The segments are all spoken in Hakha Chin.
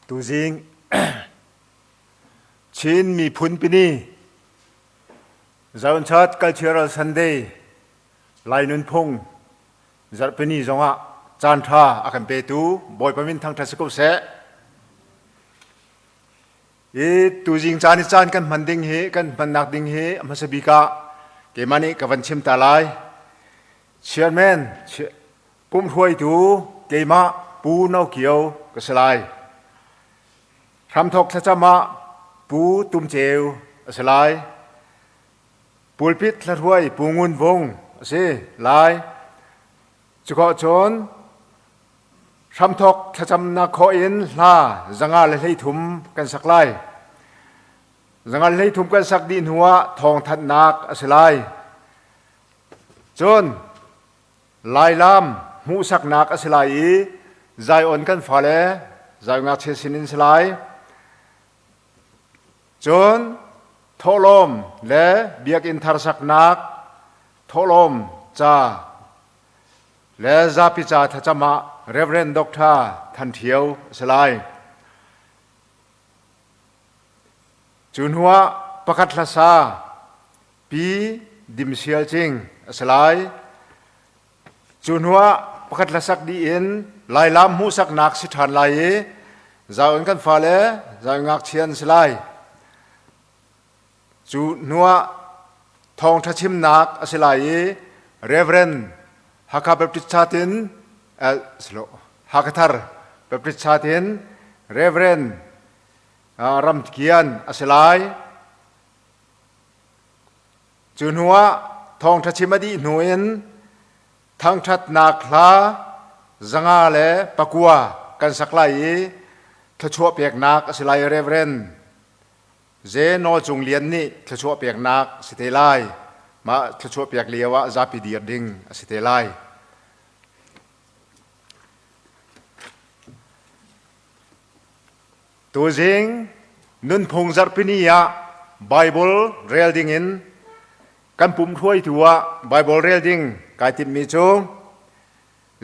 Tuzing Chin miphun pini Zion Church Cultural Sunday Lai nunphung zarhpini zongah caan ṭha a kan petu Bawipa min thangṭhat si ko seh. I tuzing caan i caan kan hman ding hi kan hmannak ding hi a hmasa bik ah keimah nih ka van chim ta lai. Chairman pumhruaitu keimah Pu No Kio ka si lai. Hramthok thlacam ah Pu Tum Ceu a si lai. Pulpit hlahruai Pu Ngun Vung a si lai. Cukhawh cun hramthok thlacamnak khawh in hla 113 kan sak lai. 113 kan sak dih hnuah thawngthanhnak a si lai. Cun Lailam hmuhsaknak a si lai i Zion kan fale Zion ngakchia sinin si lai. Cun thawhlawm le biakinn thar saknak thawhlawm ca le zapi ca thlacam ah Reverend Dr. Than Ṭhio a si lai. Cu hnuah pakhat hlasa Pi Dim Sial Cing a si lai. Cu hnuah pakhat hlasak dih in Lailam hmuhsaknak si ṭhan lai i Zion kan fale Zion ngakchia an si lai. Cu hnuah thawngṭha chimnak a si lai i Reverend Hakha Baptist Church in Hakha Thar Baptist Church in Reverend Ram Kian a si lai. Cu hnuah thawngṭha chim a dih hnu in thangṭhatnak hla 109 kan sak lai i thluachuah peknak a si lai. Reverend J. Nawl Cung Lian nih thluachuah peknak a si te lai. Mah thluachuah pek lio ah zapi dir ding a si te lai. Tuzing nunphung zarhpini ah Bible rel dingin kan pum hruaitu ah Bible rel ding kai timhmi cu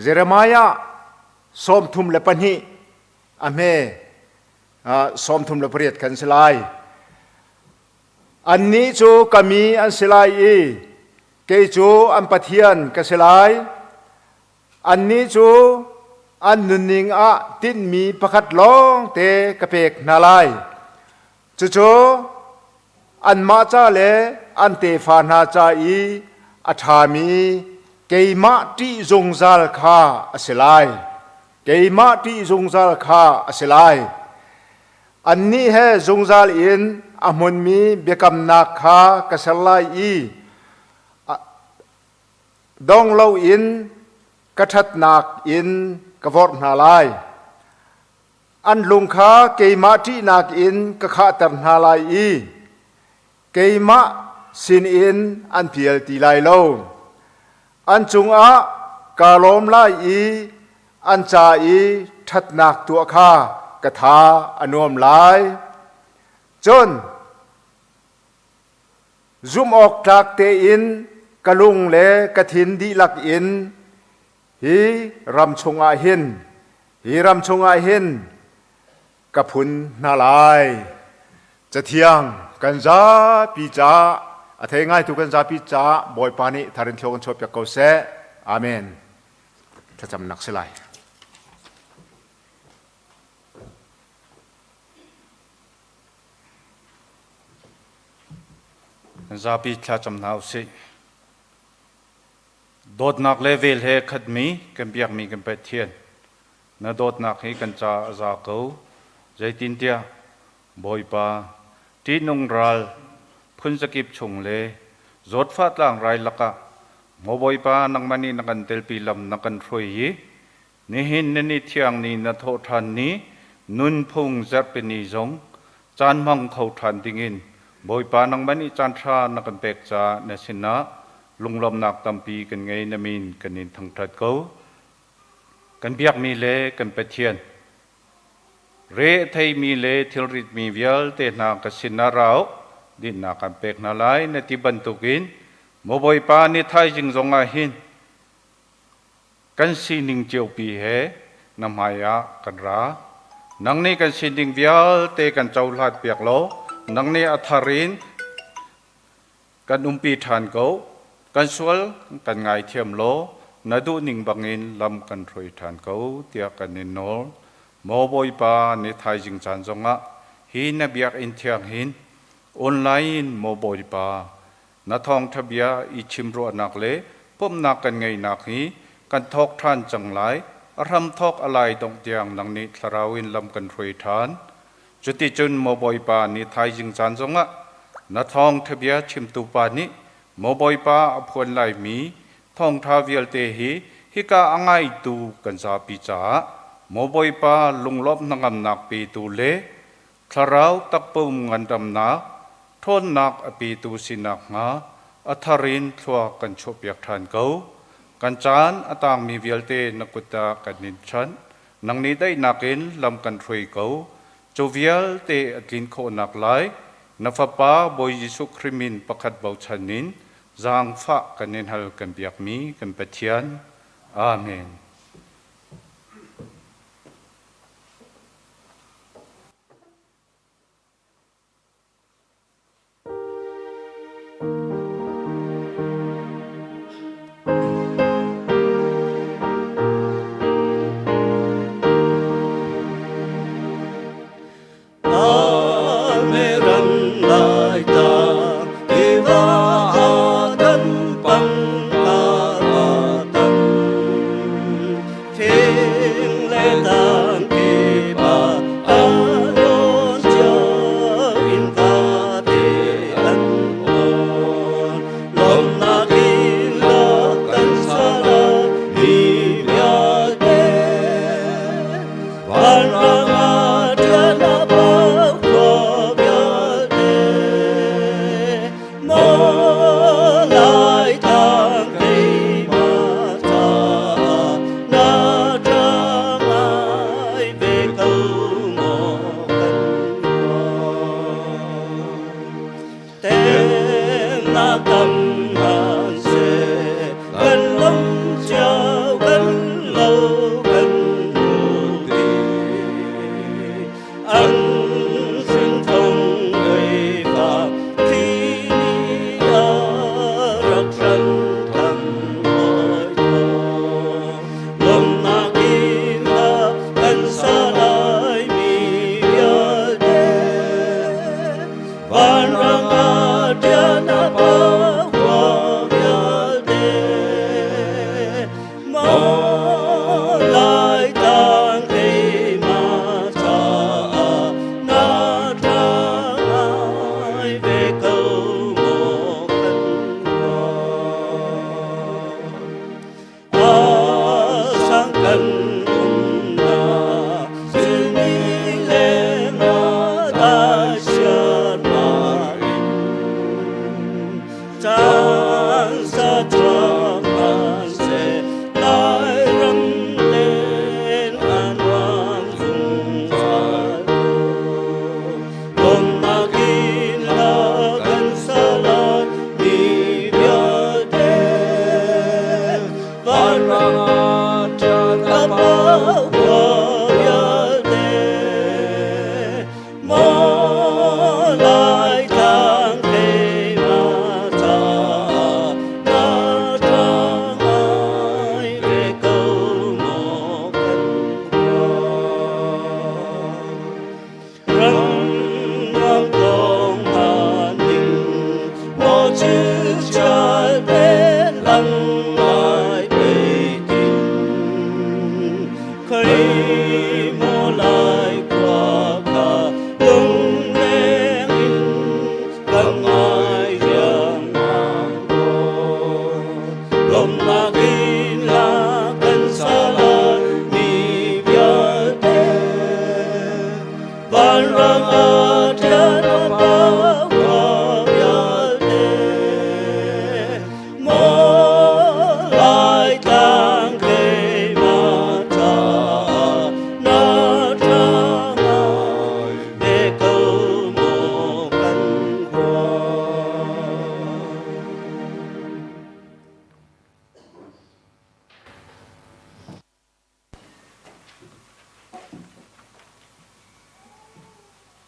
Jeremiah 32 a hme 38 kan si lai. Annih cu ka mi an si lai i kei cu an Pathian ka si lai. Annih cu an nunning ah tinhmi pakhat lawngte ka pek hna lai. Cucu anmah ca le an tefa hna ca i a ṭhami keimah ṭih zungzal kha a si lai. Keimah ṭih zungzal kha a si lai. Annih he zungzal in a hmunmi biakamnak kha ka ser lai i Dong loin ka ṭhatnak in ka vorh hna lai. An lung kha keimah ṭihnak in ka khahter hna lai i keimah sinin an pial ti lai lo. An cungah kaa lawm lai i an ca i ṭhatnak tuah kha ka tha a nuam lai. Cun Zumhawktlak tein ka lung le ka thin dihlak in hi ram chungah hin hi ram chungah hin ka phun hna lai. Cathiang kan zapi caah a thei ngaitu kan zapi caah Bawipa nih tharin thlua kan chuahpiak ko seh. Amen. Thlacamnak si lai. Zapi thlacam hna usih. Dawtnak le vel he khatmi kan biakmi kan Pathian, na dawtnak hi kan ca a za ko. Zeitintiah Bawipa, ṭihnung ral phunzakip chung le zawtfah tlangrai lakah maw Bawipa nangmah nih na kan telpi lam na kan hruai i Nihin na ni thiang ni na thawh ṭhan ni nunphung zarhpini zong caan hmang kho ṭhan dingin Bawipa nangmah nih caan ṭha na kan pek caah na sinah lunglawmhnak tampi kan ngei na min kan in thangṭhat ko. Kan biakmi le kan Pathian re a theimi le thilritmi vialte hna ka sinah ra u dinnak kan pek hna lai na ti bantukin maw Bawipa ni thaizing zongah hin Kan sining ciopi he na hmai ah kan ra. Nang nih kan sining vialte kan cohlan piak law nang nih a thar in kan umpi ṭhan ko. Kan sual kan ngaithiam law na duhning bangin lam kan hruai ṭhan ko tiah kan in nawl. Maw Bawipa, ni thaizing caan zongah hi na biakinn thiang hin online in maw Bawipa, na thawngṭha bia i chimruahnak le pumhnak kan ngeihnak hi kan thawk ṭhan cang lai. A hramthawk a lai dongh tiang nang nih thlarau in lam kan hruai ṭhan. Cuticun maw Bawipa, ni thaizing caan zongah na thawngṭha bia chimtu pa nih maw Bawipa a phuan laimi thawngṭha vialte hi hika a ngaitu kan zapi caah maw Bawipa lunglawmh hnangamnak petu le thlarau takpum ngandamnak ṭhawnnak a petu si nakhnga a thar in thlua kan chuahpiak ṭhan ko. Kan caan a tangmi vialte na kut ah kan in chanh. Nang nih daihnak in lam kan hruai ko. Cu vialte a tlin khawhnak lai na Fapa Bawi Jesuh Khrih min pakhat bochan in zaangfah kan in hal kan biakmi kan Pathian. Amen.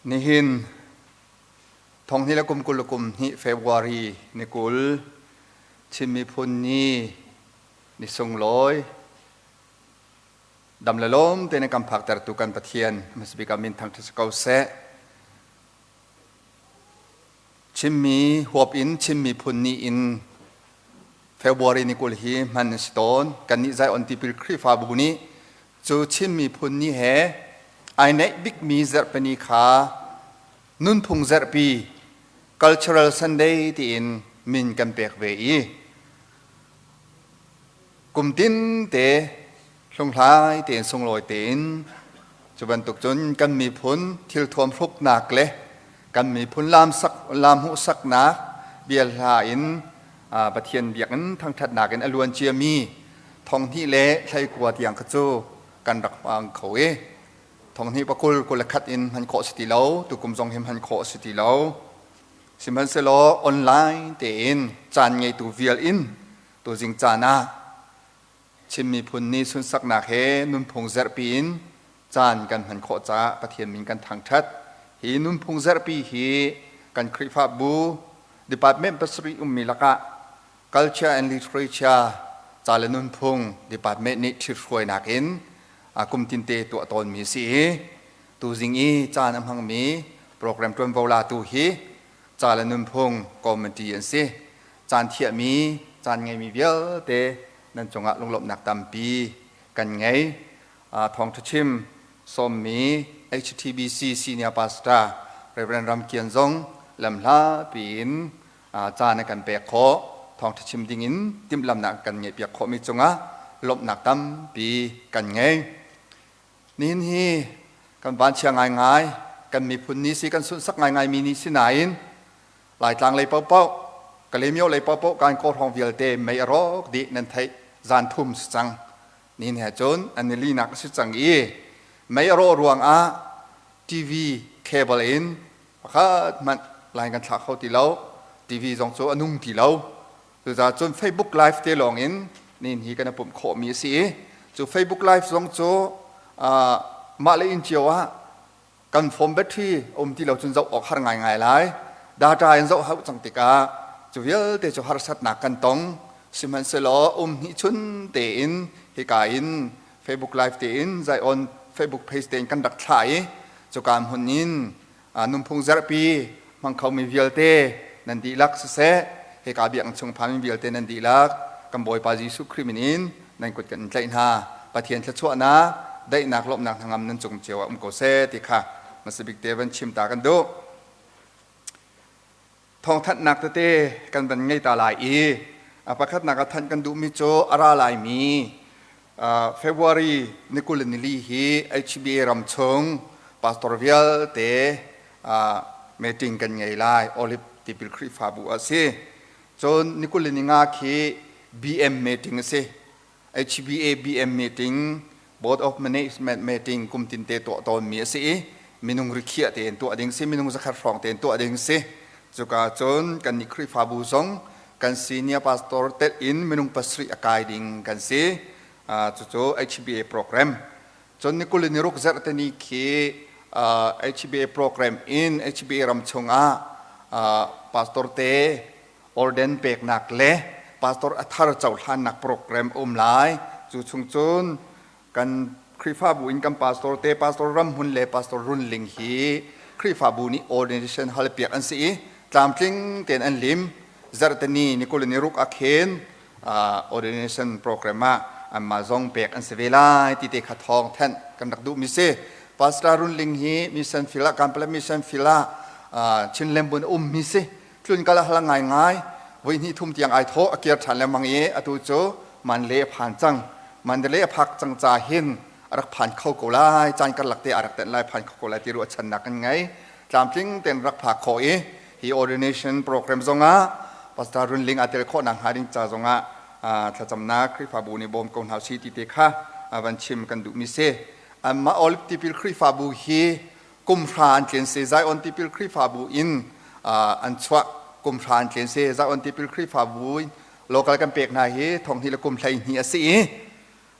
Nihin thonghnih le kum 20 le kum hnih February ni 20 Chin Miphun Ni ni sunglawi dam le lawm tein kan phaktertu kan Pathian hmasabik ah min thangṭhat si ko seh. Chinmi huap in Chin Miphun Ni in February ni 20 hi hman a si tawn. Kannih Zion Tipil Khrihfabu nih cu Chin Miphun Ni he ai naih bikmi zarhpini kha nunphung zarhpi Cultural Sunday tiin min kan pek ve i kum tinte hlunghlai tein sunglawi tein cu bantuk cun kan miphun thilthuam hruknak le kan miphun lam hmuhsaknak biahla in Pathian biakinn thangṭhatnak in a luan ciami thonghnih le 19 tiang kha cu kan rak hmang kho i thonghnih pakul 21 in hman khawh si ti lo, tukum zong hi hman khawh si ti lo. Sihmanhsehlaw online tein caan ngeitu vial in tuzing caan ah Chin miphun nih sunsaknak he nunphung zerhpi in caan kan hman khawh caah Pathian min kan thangṭhat. Hi nunphung zerhpi hi kan Khrihfabu department pasarih ummi lakah Culture and Literature ca le nunphung department nih ṭhithruainak in kum tinte tuah tawnmi a si i tuzing i caan a hmangmi program ṭuanvo latu hi ca le nunphung committee an si. Caan thiahmi, caan ngeimi vialte nan cungah lunglawmhnak tampi kan ngei. Thawngṭha chim sawmmi HTBC Senior Pastor Reverend Ram Kian zong lamhla piin caan a kan pek khawh. Thawngṭha chim dingin timhlamnak kan ngeihpiak khawhmi cungah lawmhnak tampi kan ngei. Nihin hi kan vanchia ngaingai, kan miphun ni si kan sunhsak ngaingaimi ni si nain Laitlang lei paohpaoh, Kalaymyo lei paohpaoh kan kawlhrawng vialte mei a rawk dih nan theih zan thum si cang. Nihin he cun an ni linak a si cang i mei a rawh ruangah TV cable in pakhat hmanh line kan thlah kho ti lo. TV zong cu a nung ti lo. Cucaah cun Facebook live te lawng in nihin hi kan i pumh khawhmi a si i cu Facebook live zong cu mah le inn cio ah kan phone battery um ti lo cun zoh awk har ngaingai lai. Data in zoh hauh cang tikah cu vialte cu harsatnak kan tong. Sihmanhsehlaw um hnih chun tein hika in Facebook live tein Zion Facebook page tein kan rak thlah i cuka hmun in nunphung zerhpi hmang khomi vialte nan dihlak siseh, hika biakinn chung phanmi vialte nan dihlak kan Bawipa Jesuh Khrih min in nan kut kan in tlaih hna. Pathian thluachuahnak, daihnak, lawmhnak hnangam nan cung cio ah um ko seh ti kha hmasa bik te van chim ta kan duh. Thawngthanhnak tete kan van ngei ta lai i a pakhatnak ah thanh kan duhmi cu a ra laimi February ni 24 hi HBA ram chung pastor vialte meeting kan ngei lai, Olive Tipil Khrihfabu ah si. Cun ni 25 khi BM meeting a si. HBA BM meeting, Board of Management meeting kum tinte tuah tawnmi a si i minung rikhiah tein tuah ding si, minung zakhat hrawng tein tuah ding si. Cuka cun kannih Khrihfabu zong kan senior pastor telh in minung pasarih a kai ding kan si. Cucu HBA program. Cun ni 26 zarhte ni khi HBA program in HBA ram chungah pastor te orden peknak le pastor a thar cohlannak program um lai. Cu chung cun kan Khrihfabu in kan pastor te, Pastor Ram Hmun le Pastor Run Ling hi Khrihfabu nih ordination halpiak an si i tlamtling tein an lim. Zarhteni ni 26 ah khin ordination program ah anmah zong pek an si ve lai ti te kha thawng thanh kan rak duhmi si. Pastor Run Ling hi mission field ah, Kanpalet mission field ah Chin Lembun ummi si. Tlun kal a hal ngaingai. Voi hnih thum tiang ai thawh, a kir ṭhan lengmang i atu cu Mandalay a phan cang. Mandalay a phak cang ca hin a rak phan kho ko lai, caan karlak te a rak tenh lai, phan kho ko lai ti ruahchannak kan ngei. Tlamtling tein rak phak khawh i hi ordination program zongah Pastor Run Ling aa tel khawh nakhnga ding ca zongah thlacamnak Khrihfabu nih bawm ko hna usih ti te kha van chim kan duhmi si. Anmah Olive Tipil Khrihfabu hi kum hra an tlin si. Zion Tipil Khrihfabu in an chuah kum hra an tlin si. Zion Tipil Khrihfabu in local kan pek hna hi thonghnih le kum 12 a si i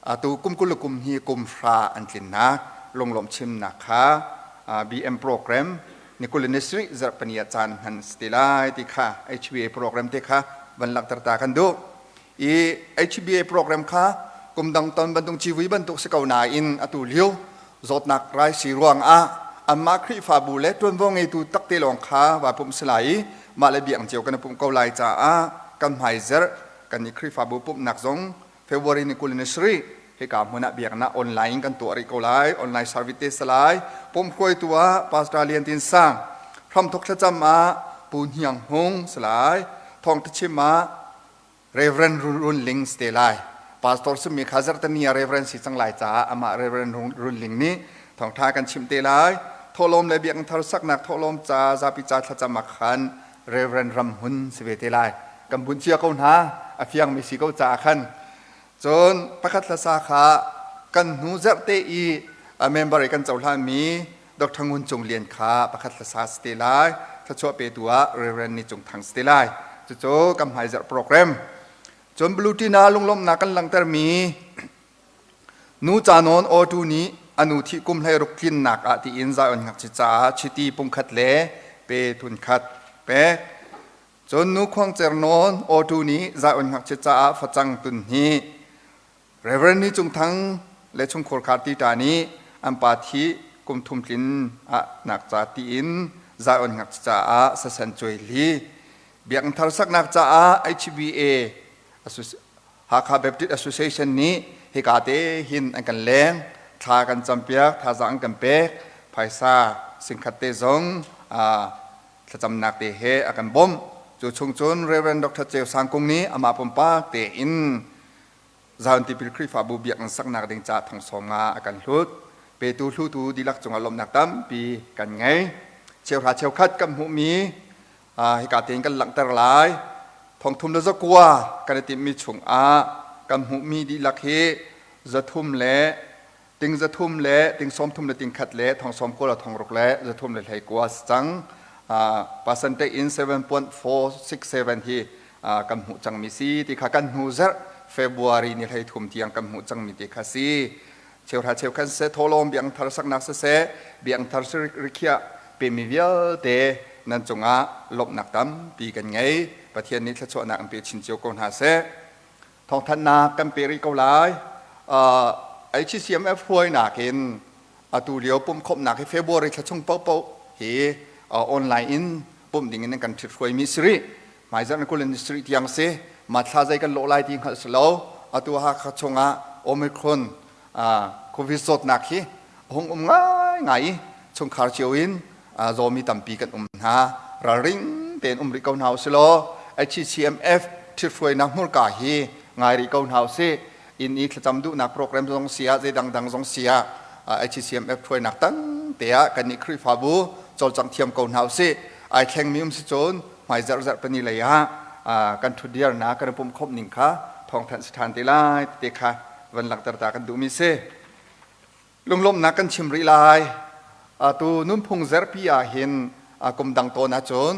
atu kum 20 le kum hi kum hra an tlinnak lunglawmh chimnak kha BM program Ni 20 ni sarih zarhpini ah caan hman si te lai ti kha HBA program te kha van langhter ta kan duh. I HBA program kha kum dang ton bantuk civui bantuk si ko nain atu lio zawtnak rai si ruang ah anmah Khrihfabu le ṭuanvo ngeitu takte lawng kha vai pumh si lai i mah le biakinn cio kan i pumh ko lai caah kan hmaizerh kan i Khrihfabu pumhnak zong February ni 27 hika hmun ah biaknak online in kan tuah rih ko lai. Online service te si lai. Pumhruaitu ah Pastor Lian Tin Sang, hramthok thlacam ah Pu Hniang Hung si lai. Thawngtha chim ah Reverend Run Ling si te lai. Pastor simi kha zarhteni ah Reverend si cang lai caah amah Reverend Run Ling nih thawngtha kan chimh te lai. Thawhlawm le biakinn thar saknak thawhlawm ca zapi ca thlacam ah khan Reverend Ram Hun si ve te lai. Kan bunh cia ko hna, a fiangmi si ko caah khan. Cun pakhat hlasa kha kan hnu zarhte i a member i kan cohlanmi Dr. Ngun Cung Lian kha pakhat hlasa si te lai. Thluachuah petu ah Reverend Ni Cung Thang si te lai. Cucu kan hmaizarh program. Cun Blue Tina lunglawmhnak kan langhtermi nu ca nawn awtu nih a nu thih kum 16 tlinnak ah tiin Zion ngakchia caah chiti pungkhat le pe thun khat pek. Cun nu khuangcer nawn awtu nih Zion ngakchia caah facang tun hnih. Reverend Ni Cung Thang le chungkhur khar tita nih an pa thih kum thum tlin ah nak ca tiin Zion ngakchia caah sasen cuai li. Biakinn thar saknak caah HBA Hakha Baptist Association nih hika te hin an kan leng, thla kan campiak, thazaang an kan pek, phaisa singkhat te zong thlacamnak te he a kan bawmh. Cu chung cun Reverend Dr. Ceu Sang Kung nih amah pumpak tein Zion Tipil Khrihfabu biakinn saknak ding ca thong 50 a kan hlut. Petu hlutu dihlak cungah lawmhnak tampi kan ngei. Cheuhra cheukhat kan hmuhmi hika tein kan langhter lai. 3900 kan i timhmi chungah kan hmuhmi dihlak hi 300 le ting 300 le ting 30 le ting khat le thong 90 le thong ruk le 319 si cang. Percentage in 7.467 hi kan hmuh cangmi si ti kha kan hnu zarh February ni 13 tiang kan hmuh cangmi ti kha si. Cheuhra cheukhat siseh, thawhlawm biakinn thar saknak siseh, biakinn thar rikhiah pemi vialte nan cungah lawmhnak tampi kan ngei. Pathian nih thluachuahnak in pe chin cio ko hna seh. Thawngthanhnak kan pe rih ko lai. HCMF hruainak in atu lio pumhkhawmhnak hi February thla chung paohpaoh hi online in pumh ding in an kan ṭhithruaimi si rih. Hmaizarh ni 20 ni sarih tiang si. Mah thla zei kan lawh lai ti hngalh si lo. Atu Hakha chungah Omicron COVID zawtnak hi a hung um ngaingai i chungkhar cio in zawmi tampi kan um hna. Ralring tein um rih ko hna usih law HCMF ṭhithruainak hmurka hi ngai rih ko hna usih. Inn i thlacam duhnak program zong si ah, zei dangdang zong si ah HCMF hruainak tang te ah kannih Khrihfabu cawlcangh thiam ko hna usih. Ai thlengmi um si cun hmai zarh zarh pani lei ah kan ṭhutdirnak kan i pumhkhawmh ning kha thawngthanh si ṭhan te lai ti kha van langhter ta kan duhmi si. Lunglawmhnak kan chim rih lai. Atu nunphung zerpi ah hin kum dang tawn ahcun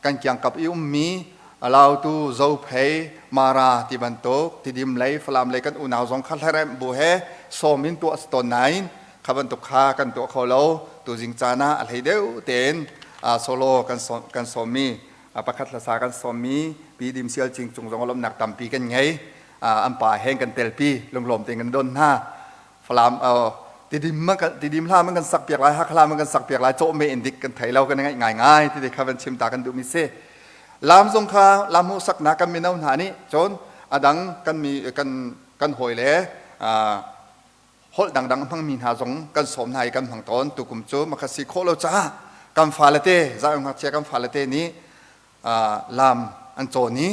kan kiangkap i ummi Lautu, Zophei, Mara ti bantuk Tidim lei, Falam lei kan unau zong kha hlaremh bu he sawm in tuah si tawn nain kha bantuk kha kan tuah kho lo. Tuzing caan ah a hlei deuh tein solo kan sawmmi pakhat hlasa kan sawmmi Pi Dim Sial Cing cung zong lawmhnak tampi kan ngei. An pa he kan telpi lunglawm tein kan don hna. Falam tidim tidim hla man kan sak piak lai Hakha hla man kan sak piak lai cawh me in dik kan thei lo kan ngaih ngai ngai ti te kha van chim ta kan duh mi si. Lam zong kha lam hmuh saknak kan mino hna nih cun adang kan mi kan kan hawi le holh dangdang hmangmi hna zong kan sawm hna i kan hmang tawn. Tukum cu makha si khawh lo caah kan fale te zaang ngakchia kan fale te nih lam an cawn i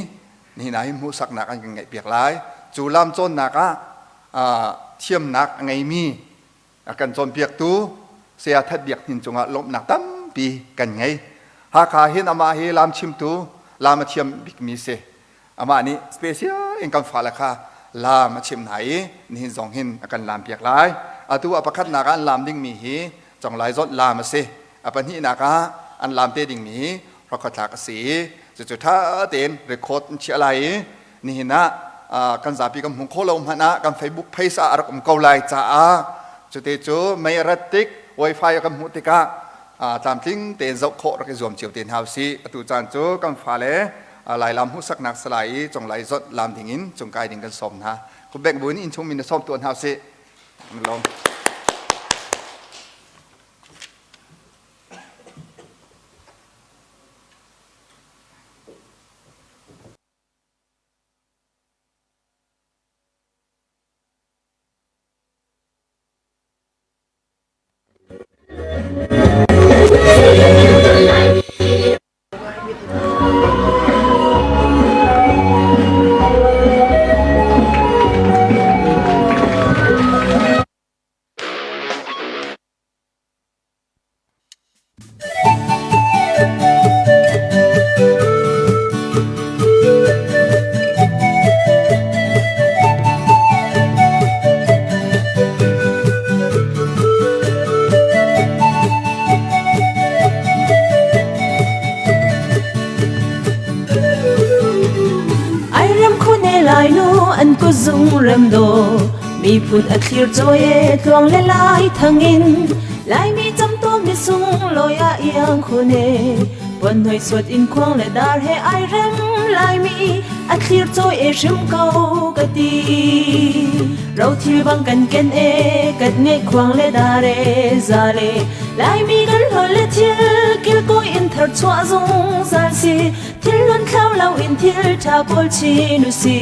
nihin ah hin hmuhsaknak an kan ngeihpiak lai. Cu lam cawnnak ah thiamnak a ngeimi a kan cawnpiaktu Saya That Biak Hnin cungah lawmhnak tampi kan ngei. Hakha hin amah hi lam chimtu, lam a thiam bikmi si. Amah nih special in kan fale kha lam a chimh hna i nihin zong hin a kan lam piak lai. Atu a pakhatnak ah an lam dingmi hi Conglai zawt lam a si. A pahnihnak ah an lam te dingmi hi Rokhathlak a si i cucu ṭha tein record an chiah lai i nihin ah kan zapi kan hmu kho lo hmanh ah kan Facebook page ah a rak um ko lai caah cute cu mei a rat tik wifi a kan hmuh tikah Tlamtling tein zoh khawh rak i zuam cio te hna usih. Atu caan cu kan fale Lailam hmuhsaknak salai i conglai zawt lam ding in cungkai ding kan sawm hna. Kubek bu in innchung min na sawm tuah hna usih. Lawm. Ai rem khune lai nu an kuzung rem do miphun a thlir cawi e tluang le lai thangin Laimi camtuam ni sung lawi ah iang khune Puan hoi suat in khuang le dar he ai rem Laimi a thlir cawi e hrim ko ka ti Rothil bang kan ken e kat ngeih khuang le dar e za le Laimi kan hlol le thil kilkawi in thar chuah zungzal si Thil hlun thlau lo in thil ṭha kawl chin u si.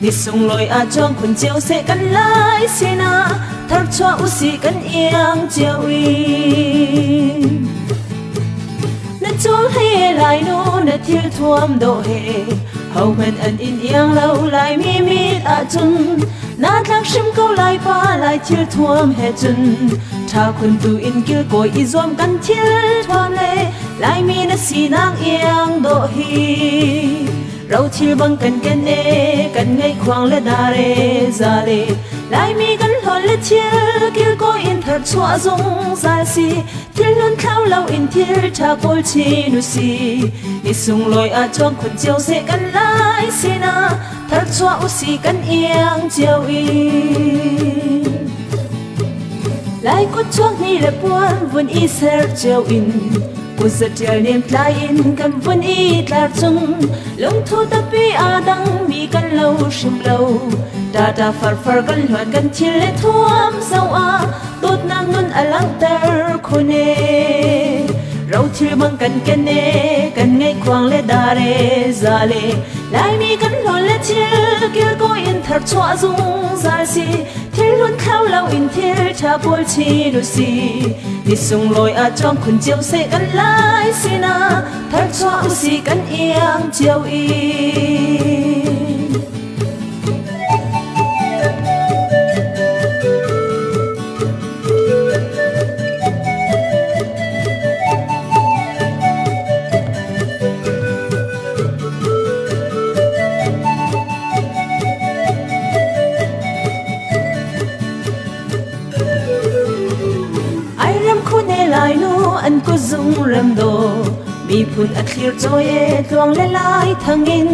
Ni sunglawi ah cuang khun cio seh kan lai sinah thar chuah u si kan iang cio in. Na cul he lai nu na thil thuam dawh he hohmanh an in iang lo lai mi mit ahcun na tlak hrim ko lai pa lai thil thuam he cun ṭha khun tu in kilkawi i zuam kan thil thuam le Laimi na sinak iang dawh hi rothil bang kan ken e kan ngeih khuang le dar e za le Laimi kan hlawn le thil kilkawi in thar chuah zungzal si thil hlun thlau lo in thil ṭha kawl chin u si ni sunglawi ah chuang khun cio seh kan lai sinah thar chuah u si kan iang cio i Lai kut chuak ni le puan vun i ser cio in kut zatial nem tlai in kan vun i tlar cung lungthu tapi aa dang mi kan lo hrim lo tata farfar kan hluan kan thil le thuam zo ah dawtnak nun a langhter khune rothil bang kan ken e kan ngeih khuang le dare zale Laimi kan hlawn le thil kilkawi in thar chuah zungzal si Thil hlun thlau lo in thil ṭha pawl chin u si. Ni sunglawi ah cuang khun cio seh kan lai sinah thar chuah u si kan iang cio i. Ai rem khune lai nu an kuzung rem do miphun a thlir cawi e tluang le lai thangin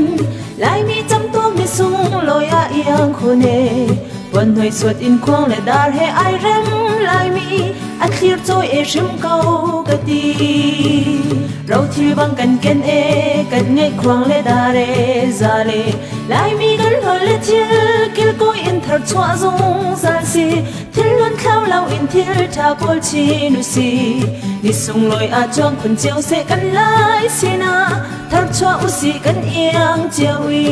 Laimi camtuam mi sung lawi ah iang khune puan hoi suat in khuang le dar he ai rem Laimi a thlir cawi e hrim ko ka ti Rothil bang kan ken e kan ngeih khuang le dar e za le Laimi kan hlawn le thil kilkawi in thar chuah zungzal si thil hlun thlau lo in thil ṭha kawl chin u si ni sunglawi ah cuang khun cio seh kan lai sinah thar chuah u si kan iang cio i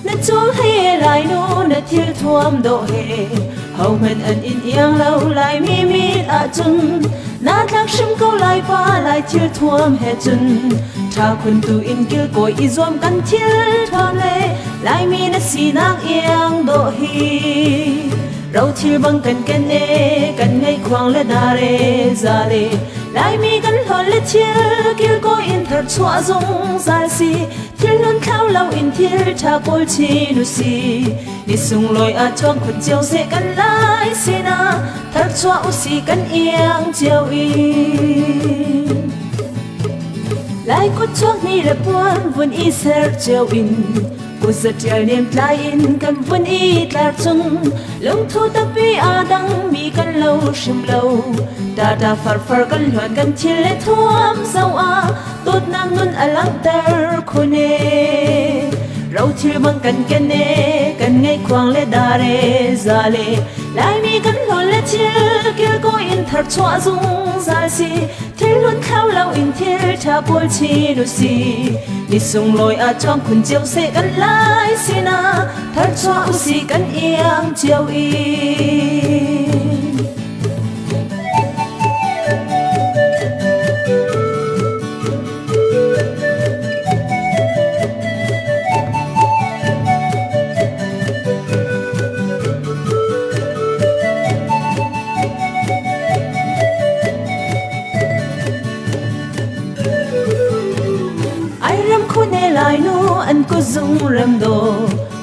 Na cul he lai nu na thil thuam dawh he hohmanh an in iang lo lai mi mit ahcun na tlak hrim ko lai pa lai thil thuam he cun ṭha khun tu in kilkawi i zuam kan thil thuam le Laimi na sinak iang dawh hi rothil bang kan ken e kan ngeih khuang le dar e za le Laimi kan hlawn le thil kilkawi in thar chuah zungzal si Thil hlun thlau lo in thil ṭha kawl chin u si. Ni sunglawi ah chuang khun cio seh kan lai sinah thar chuah u si kan iang cio i. Lai kut chuak ni le puan vun i ser cio in. Kut nem tlai in kan vun i tlar chung lungthu tapi a dang mi kan lo hrim lo. Tata farfar kan hluan kan thil le thuam zo a dawtnak nun a langhter khune. Ro thil bang kan ken e kan ngei khuang le dare zale Laimi kan hlawn le thil kil ko in thar chuah zungzal si thil hlun thlau lo in thil tha pawl chin u si ni sunglawi ah chuang khun cio seh kan lai sina thar chuah u si kan iang cio i. Ai ram khune lai nu an kut zung rem do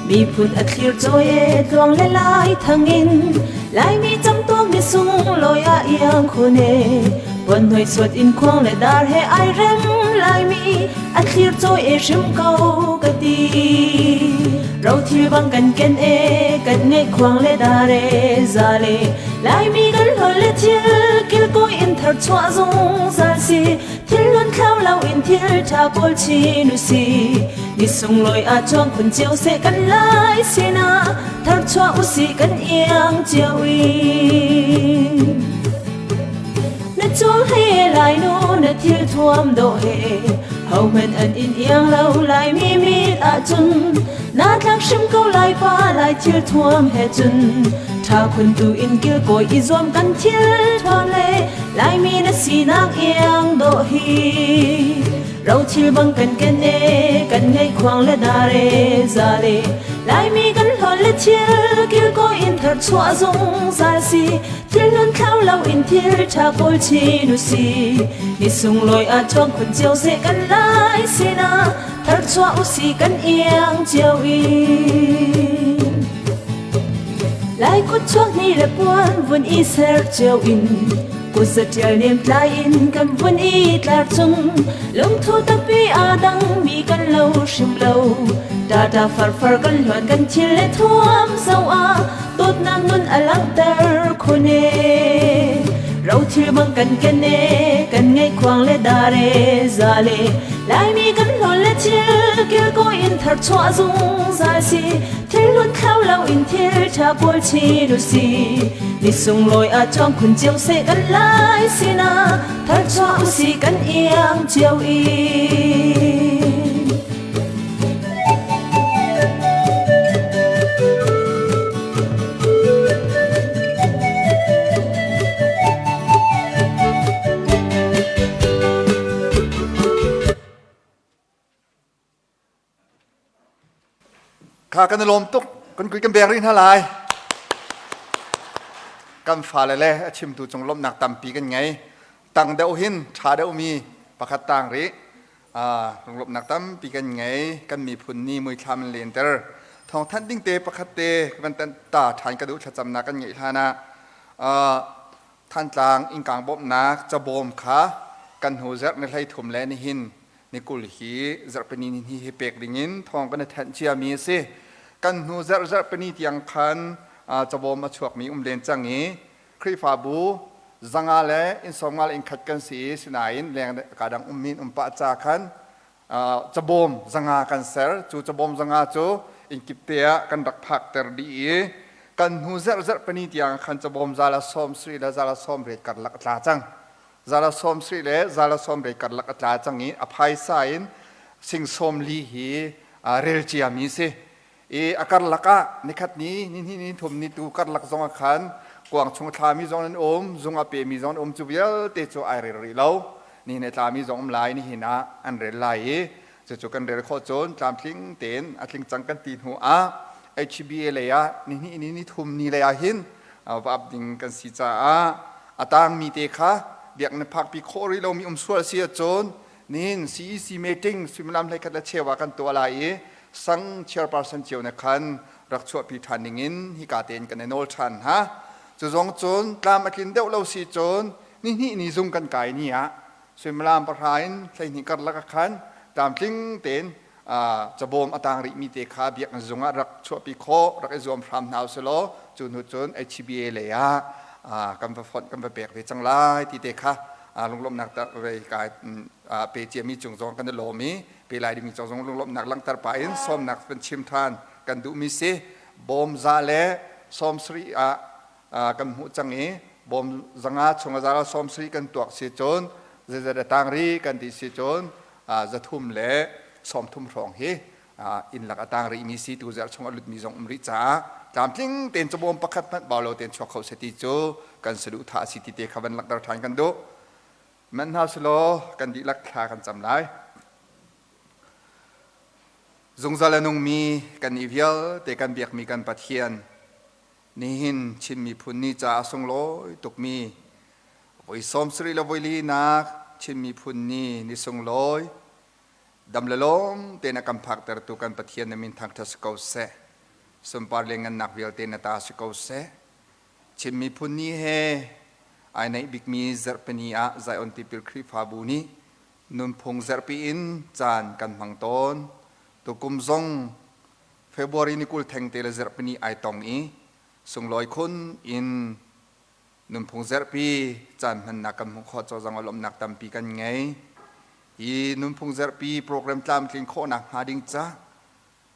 miphun a thlir cawi e tluang le lai thangin Laimi camtuam mi sung lawi ah iang khune puan hnuai suat in khuang le dar he ai rem Laimi a thlir cawi e hrim ko ka ti. Rothil bang kan ken e kan ngeih khuang le dar e zale Laimi kan hlawn le thil kilkawi in thar chuah zungzal si thil hlun thlau lo in thil ṭha kawl chin u si ni sunglawi ah chuang khun cio seh kan lai sinah thar chuah u si kan iang cio i. Na cul he lai nu na thil thuam dawh he hohmanh an in iang lo Laimi mit ahcun na tlak hrim ko lai pa lai thil thuam he cun ṭha khun tu in kilkawi i zuam kan thil thuam le Laimi na sinak iang dawh hi. Rothil bang kan ken e kan ngei khuang le dare zale Laimi kan hlawn le thil kilkawi in thar chuah zungzal si thil hlun thlau lo in thil ṭha kawl chin u si ni sunglawi ah chuang khun cio seh kan lai sinah thar chuah u si kan iang cio i. Lai kut chuak ni le puan vun i ser cio in kut zatial nem tlai in kan vun i tlar chung lungthu tampi a dang mi kan lo hrim lo. Tata farfar kan hluan kan thil le thuam zo a dawtnak nun a langhter khune. Rothil bang kan ken e kan ngei khuang le dare zale Laimi kan hlawn le thil kilkawi in thar chuah zungzal si thil hlun thlau lo in thil ṭha kawl chin u si ni sunglawi ah chuang khun cio seh kan lai sinah thar chuah u si kan iang cio i. Kha kan i lawm tuk kan kui kan beng rih hna lai. Kan fale le a chimtu cung lawmhnak tampi kan ngei. Tang deuh hin ṭha deuhmi pakhat tang rih. Lunglawmhnak tampi kan ngei. Kan miphun nih muithlam in lenter. Thawngthanh ding te pakhat te kan van ta ṭhan ka duh thlacamnak kan ngeih hlan ah Thantlang innkang bawmhnak cabawm kha kan hnu zarh ni 13 le nihin ni 20 hi zarhpini ni hi hi pek dingin thawng kan i thanh ciami a si. Kan hnu zarh zarhpini tiang khan cabawm a chuakmi um len cang i Khrihfabu zanga le inn 50 le inn khat kan si i sinain leng kadang ummi um pah ca khan cabawm zanga kan ser. Cu cabawm zanga cu innkip te ah kan rak phakter dih i kan hnu zarh zarhpini tiang khan cabawm zala 70 le zala 80 karlak a tla cang. Zala 70 le zala 80 karlak a tla cang i a phaisa in sing 40 hi rel ciami si. I a karlak ah nikhat ni ni hnih ni thum ni tu karlak zong ah khan kuang chung thlami zong an um, zung a pemi zong an um, cu vialte cu ai rel rih lo. Ni ne tlami zong um lai, nihin ah an rel lai i cucu kan rel khawh cun tlamtling tein a tling cang kan ti hnu ah HBA lei ah ni hnih ni ni thum ni lei ah hin va ap ding kan si caah a tangmi te kha biakinn phakpi khawh rih lomi um sual si ahcun nihin CEC meeting suimilam 11 le cheu ah kan tuah lai i sang chairperson cio ne khan rak chuahpi ṭhan dingin hika tein kan i nawl ṭhan hna. Cu zong cun tlam a tlin deuh lo si cun ni hnih ni zung kan kai ni ah suimilam 10 in 12 karlak ah khan tlamtling tein. Cabawm a tang rihmi te kha biakinn zung ah rak chuahpi khawh rak i zuam hram hna usih law cu hnu cun HBA lei ah kan va fonh kan va pek ve cang lai ti te kha lunglawmhnak kai pe ciami cung zong kan i lawm i pe lai dingmi cung zong lunglawmhnak langhter pah in sawmnak kan chim than kan duhmi si. Bawm 170 ah kan hmuh cang i bawm 500 chung a 170 kan tuak si cun zeizat a tang ri kan ti si cun 330 hrawng hi inn lak a tang rihmi si. Tu zarh chung a lutmi zong um rih caah tlamtling tein cabawm pakhat hmanh bau lo tein chuak kho se ti cu kan saduhthah a si ti te kha van langhter ṭhan kan duh. Manh hna selaw kan dihlak thla kan cam lai. Zungzal a nungmi kan nih vialte kan biakmi kan Pathian, nihin Chin miphun ni caah sunglawi tukmi voi 70 le voi linak Chin miphun ni ni sunglawi dam le lawm tein a kan phaktertu kan Pathian na min thangṭhat si ko seh. Sunpar le ngannak vialte na ta si ko seh. Chin miphun ni he ai naih bikmi zarhpini ah Zion Tipil Khrihfabu nih nunphung zarhpi in caan kan hmang tawn. Tukum zong February ni 20 thengte le zarhpini ai tong i sunglawi khun in nunphung zarhpi caan hmannak kan hmuh khawh cozang lawmhnak tampi kan ngei. Hi nunphung zarhpi program tlamtlin khawhnak hnga ding ca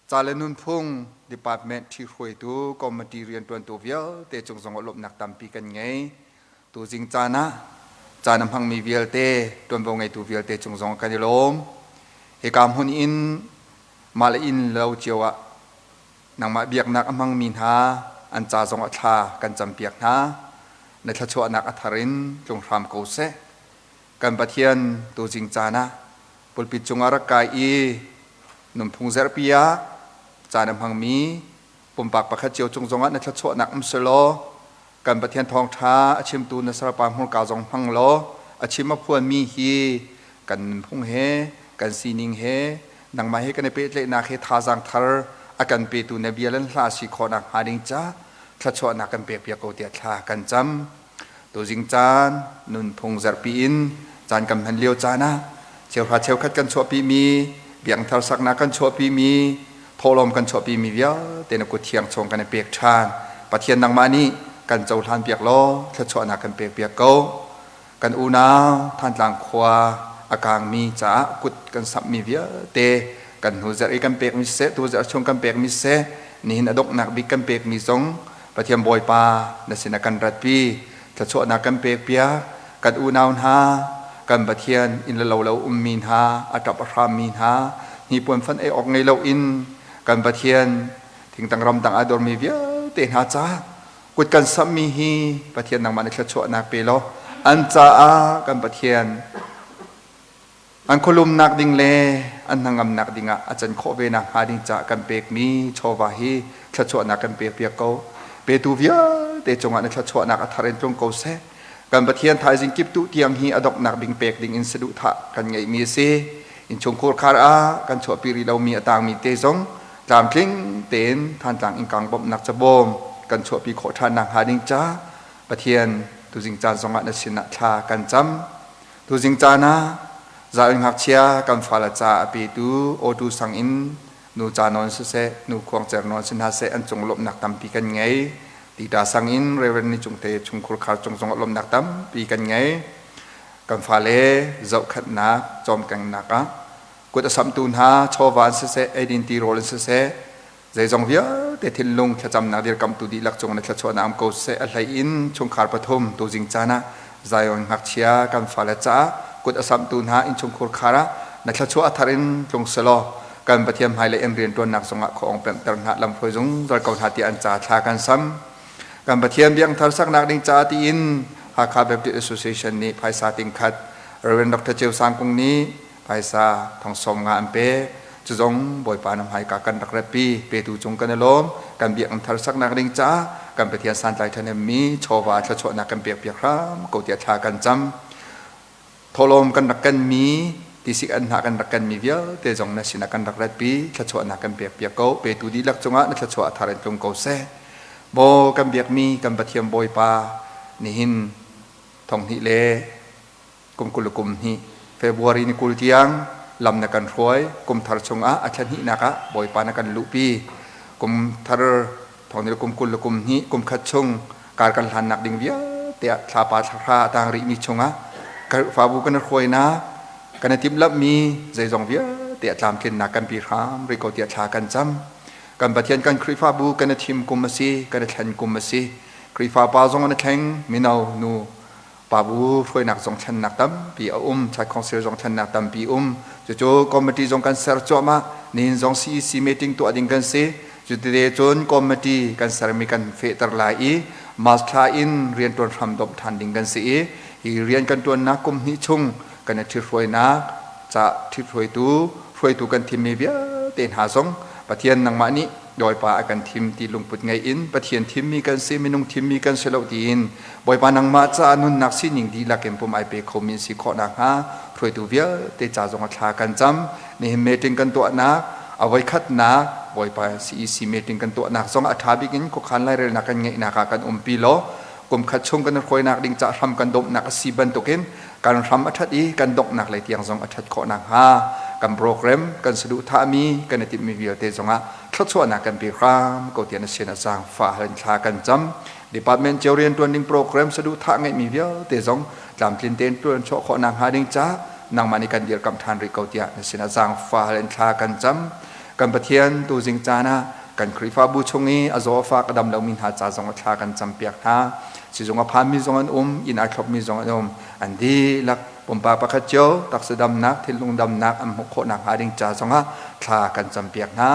ca le nunphung department ṭhihruaitu committee rianṭuantu vialte cung zong ah lawmhnak tampi kan ngei. Tuzing caan ah caan a hmangmi vialte ṭuanvo ngeitu vialte cung zong kan i lawm. Hika hmun in mah le inn lo cio ah nangmah biaknak a hmangmi hna an ca zong ah thla kan campiak hna. Na thluachuahnak a thar in tlung hram ko seh. Kan Pathian, tuzing caan ah pulpit cungah rak kai i nunphung zerhpi ah caan a hmangmi pumpak pakhat cio cung zongah na thluachuahnak um selaw kan Pathian thawngṭha a chimtu na salpa hmurka zong hmang law a chim a phuanmi hi kan nunphung he kan sining he nangmah he kan i pehtlaihnak he thazaang thar a kan petu na bia le hla si khawhnak hnga ding ca thluachuahnak kan pekpiak ko tiah thla kan cam. Tuzing caan nunphung zarhpi in caan kan hman lio caan ah cheuhra cheukhat kan chuahpimi, biakinn saknak kan chuahpimi, thawhlawm kan chuahpimi vialte na kut thiang chung kan i pek ṭhan. Pathian nangmah nih kan cohlan piak law thluachuahnak kan pek piak ko. Kan unau Thantlang khua a kaangmi caah kut kan samhmi vialte kan hnu zarh i kan pekmi siseh, tu zarh chung kan pekmi siseh, nihin a donghnak bik kan pekmi zong Pathian Bawipa na sinah kan ratpi, thluachuahnak kan pekpiak. Kan unau hna, kan Pathian inn le lo lo ummi hna, a ṭap a hrammi hna, hnipuan fan ei awk ngei loin kan Pathian thingtang ramdang aa dormi vialte hna caah kut kan samhmi hi Pathian nangmah nih thluachuahnak pe law an caah kan Pathian An khualumnak ding le an hnangamnak dingah a can khawh ve nakhnga ding caah kan pekmi chawva hi thluachuahnak kan pekpiak ko. Petu vialte cungah na thluachuahnak a thar in tlung ko seh. Kan Pathian, thaizing kip tuh tiang hi a donghnak ding pek ding in saduhthah kan ngeihmi a si. Innchungkhur khar ah kan chuahpi rih lomi a tangmi te zong tlamtling tein Thantlang innkang bawmhnak cabawm kan chuahpi khawh ṭhan nakhnga ding ca Pathian, tuzing caan zongah na sinah thla kan cam. Tuzing caan ah zaanginn ngakchia kan fale ca a petu awtu sang in nu ca nawn siseh, nu khuangcer nawn si hna seh an cung lawmhnak tampi kan ngei. Tita sang in Reverend Ni Cung te chungkhur khar cung zongah lawmhnak tampi kan ngei. Kan fale zohkhenhnak, cawmkengnak ah kut a samtu hna chawva in siseh, eidin tirawl in siseh, Zeizong vialte thinlung thlacamnak dirkamhtu dihlak cung na thluachuahnak um ko seh. A hlei in chungkhar pathum tuzing caan ah Zion ngakchia kan fale caah kut a samhtu hna innchungkhur khar ah na thluachuah a thar in tlung selaw kan Pathian hmailei in rianṭuannak zongah khuaawng pemhter hna, lamhruai zungzal ko hna tiah an ca thla kan sam. Kan Pathian biakinn thar saknak ding caah tiin Hakha Baptist Association nih phaisa tingkhat, Rev. Dr. Ceu Sang Kung nih phaisa thong 50 an pek. Cu zong Bawipa na hmaika kan rak ratpi. Petu cung kan i lawm. Kan biakinn thar saknak ding caah kan Pathian santlai ṭhahnemmi chawva thluachuahnak kan pekpiak hram ko tiah thla kan cam. Thawhlawm kan rak kenmi, tisik anhnah kan rak kenmi vialte zong na sinah kan rak ratpi. Thluachuahnak kan pekpiak ko. Petu dihlak cungah na thluachuah a thar in tlung ko seh. Maw kan biakmi kan Pathian Bawipa, nihin thong hnih le kum 20 le kum hnih February ni 20 tiang lam na kan hruai. Kum thar chungah a thla hnihnak ah Bawipa na kan luhpi. Kum thar thong ni kum 20 le kum hnih kum khat chung kar kan hlannak ding vialte ah thlapa thlahra a tang rihmi chungah Khrihfabu kan hruainak kan i timhlamhmi zeizong vialte a tlamtlinnak kan pi hram rih ko tiah thla kan cam. Kan Pathian kan Khrihfabu kan i thim kum a si, kan i thlen kum a si. Khrihfa pa zong an i thleng, mino nu pabu hruainak zong thlennak tampi a um, Church Council zong thlennak tampi um. Cucu committee zong kan ser cuahmah. Nihin zong CEC meeting tuah ding kan si. Cutite cun committee kan sermi kan fehter lai i March thla in rianṭuan hram domh ṭhan ding kan si i hi rian kan ṭuannak kum hnih chung kan i ṭhithruainak ca ṭhithruaitu hruaitu kan thimmi vialte hna zong Pathian nangmah nih Bawipa a kan thim ti lungput ngei in Pathian thimmi kan si minung thimmi kan si lo tiin Bawipa nangmah caah nunnak sining dihlak in pum ai pe khomi si khawh nakhnga hruaitu vialte ca zong a thla kan cam. Nihin meeting kan tuahnak a voikhatnak Bawipa CEC meeting kan tuahnak zong a ṭha bik in khuakhan lairelnak kan ngeihnak ah kan umpi law kum khat chung kan hruainak ding ca hram kan domhnak a si bantukin kan hram a ṭhat i kan donghnak lei tiang zong a ṭhat khawh nakhnga kan program kan saduhthahmi kan i timhmi vialte zongah thluachuahnak kan pe hram ko tiah na sin a zaangfah hal in thla kan cam. Department cio rianṭuan ding program saduhthah ngeihmi vialte zong tlamtlin tein ṭuan chuah khawh nakhnga ding ca nangmah nih kan dirkamh ṭhan rih ko tiah na sinah zaangfah hal in thla kan cam. Kan Pathian tuzing caan ah kan Khrihfabu chung i a zaw a fak a dam lomi hna ca zong ah thla kan campiak hna. Sizung a phanmi zong an um, inn ai thlopmi zong an um. An dihlak pumpak pakhat cio taksa damnak, thinlung damnak an hmuh khawh nakhnga ding ca zongah thla kan campiak hna.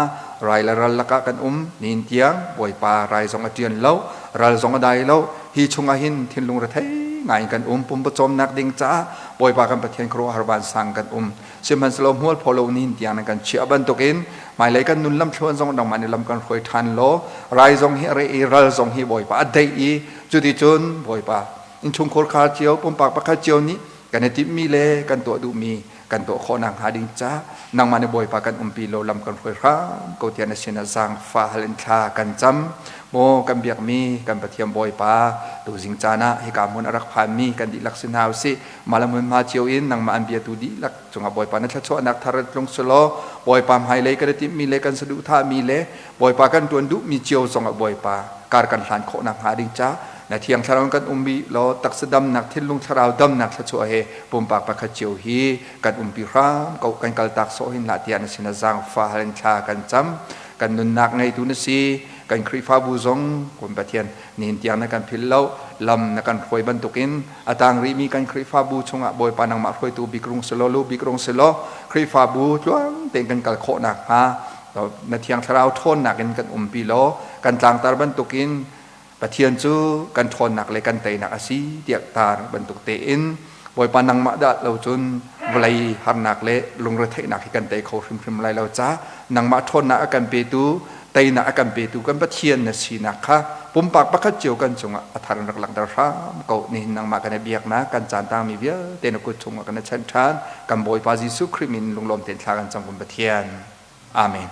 Rai le ral lakah kan um. Nihin tiang Bawipa rai zong a ṭian lo, ral zong a dai lo. Hi chungah hin thinlung rethei ngai in kan um. Pumpa cawmnak ding caah Bawipa kan Pathian khuaruahhar vansang kan um. Sihmanhsehlaw hmualphaw lo nihin tiang nan kan chiah bantukin hmailei kan nun lamthluan zong nangmah nih lam kan hruai ṭhan law rai zong hi a reh i ral zong hi Bawipa a deih i cuticun Bawipa innchungkhar khar cio pumpak pakhat cio nih kan i timhmi le kan tuah duhmi kan tuah khawh nakhnga ding ca nangmah nih Bawipa kan umpi lo lam kan hruai hram ko tiah na sinah zaangfah hal in thla kan cam. Maw kan biakmi kan Pathian Bawipa tuzing caan ah hika hmun a rak phanmi kan dihlak si hna usih. Mah le hmunhma cio in nangmah an biatu dihlak cungah Bawipa na thluachuahnak thar tlung selaw Bawipa hmailei kan i timhmi le kan saduhthahmi le Bawipa kan ṭuan duhmi cio zongah Bawipa kar kan hlan khawh nakhnga ding ca na Thiang Thlarau in kan umpi law taksa damnak thinlung thlarau damnak thluachuah he pumpak pakhat cio hi kan umpi hram ko kan kaltak sawh hin hlah tiah na sinah zaangfah hal in thla kan cam. Kan nunnak ngeitu na si. Kan Khrihfabu zong kun Pathian nihin tiang na kan philh lo lam na kan hruai bantukin a tang rihmi kan Khrihfabu chungah Bawipa nangmah hruaitu bik rung si law lu bik rung si law Khrihfabu tluang tein kan kal khawh nakhnga na Thiang Thlarau ṭhawnnak in kan umpi law kan tlangtar bantukin Pathian cu kan ṭhawnnak le kan teinak a si tiah tar bantuk tein Bawipa nangmah dah lo cun vawlei harnak le lungretheihnak hi kan tei kho hrimhrim lai lo ca nangmah ṭhawnnak a kan petu teinak a kan petu kan Pathian na sinak kha pumpak pakhat cio kan cungah a thar in rak langhter hram ko. Nihin nangmah kan i biaknak kan caan tangmi vialte na kut chungah kan i chanh ṭhan. Kan Bawipa Jesuh Khrih min lunglawm tein thla kan cam kan Pathian. Amen.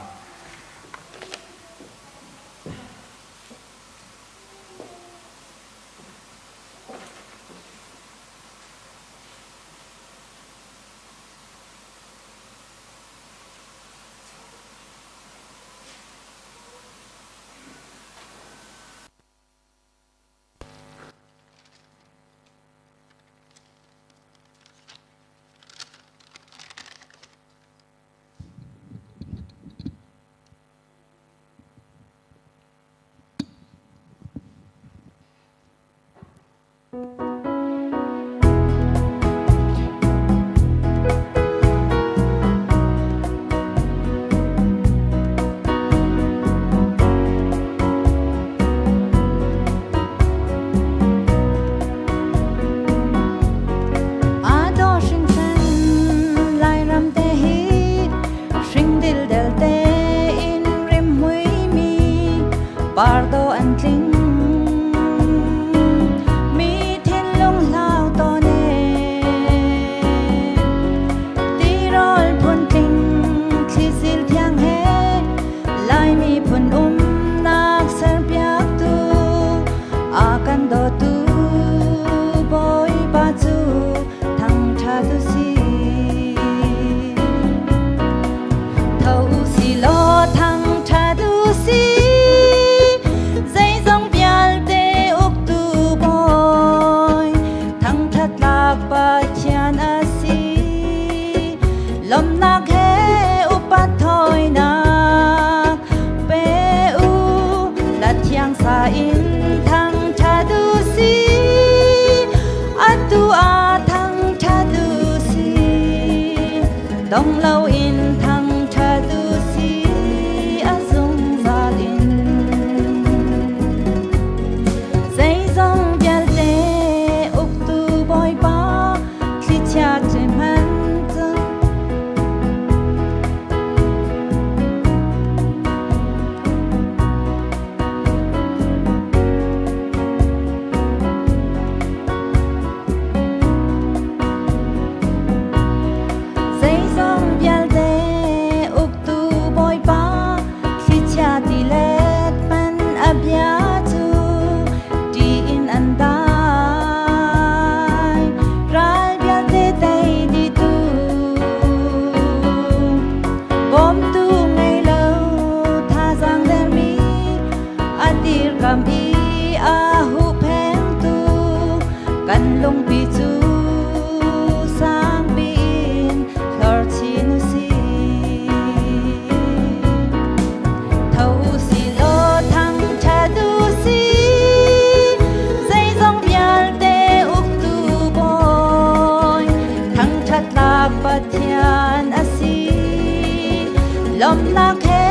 Lawmnak he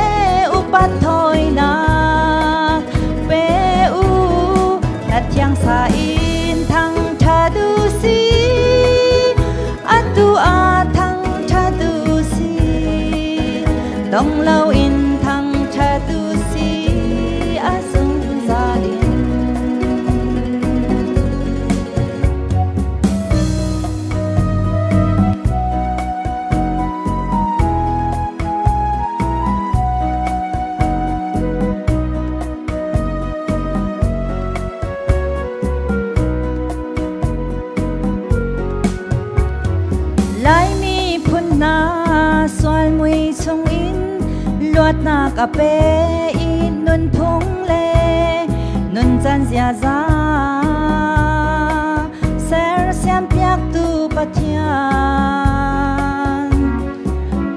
upat thawinak pe u, hla thiang sa in thangṭhat u si. Atu ah thangṭhat u si, dong loin thangṭhat u si, a zungzal in. Laimi phun hna sual mui chungin luatnak a pe i nunphung le nuncan ziaza sersiampiaktu Pathian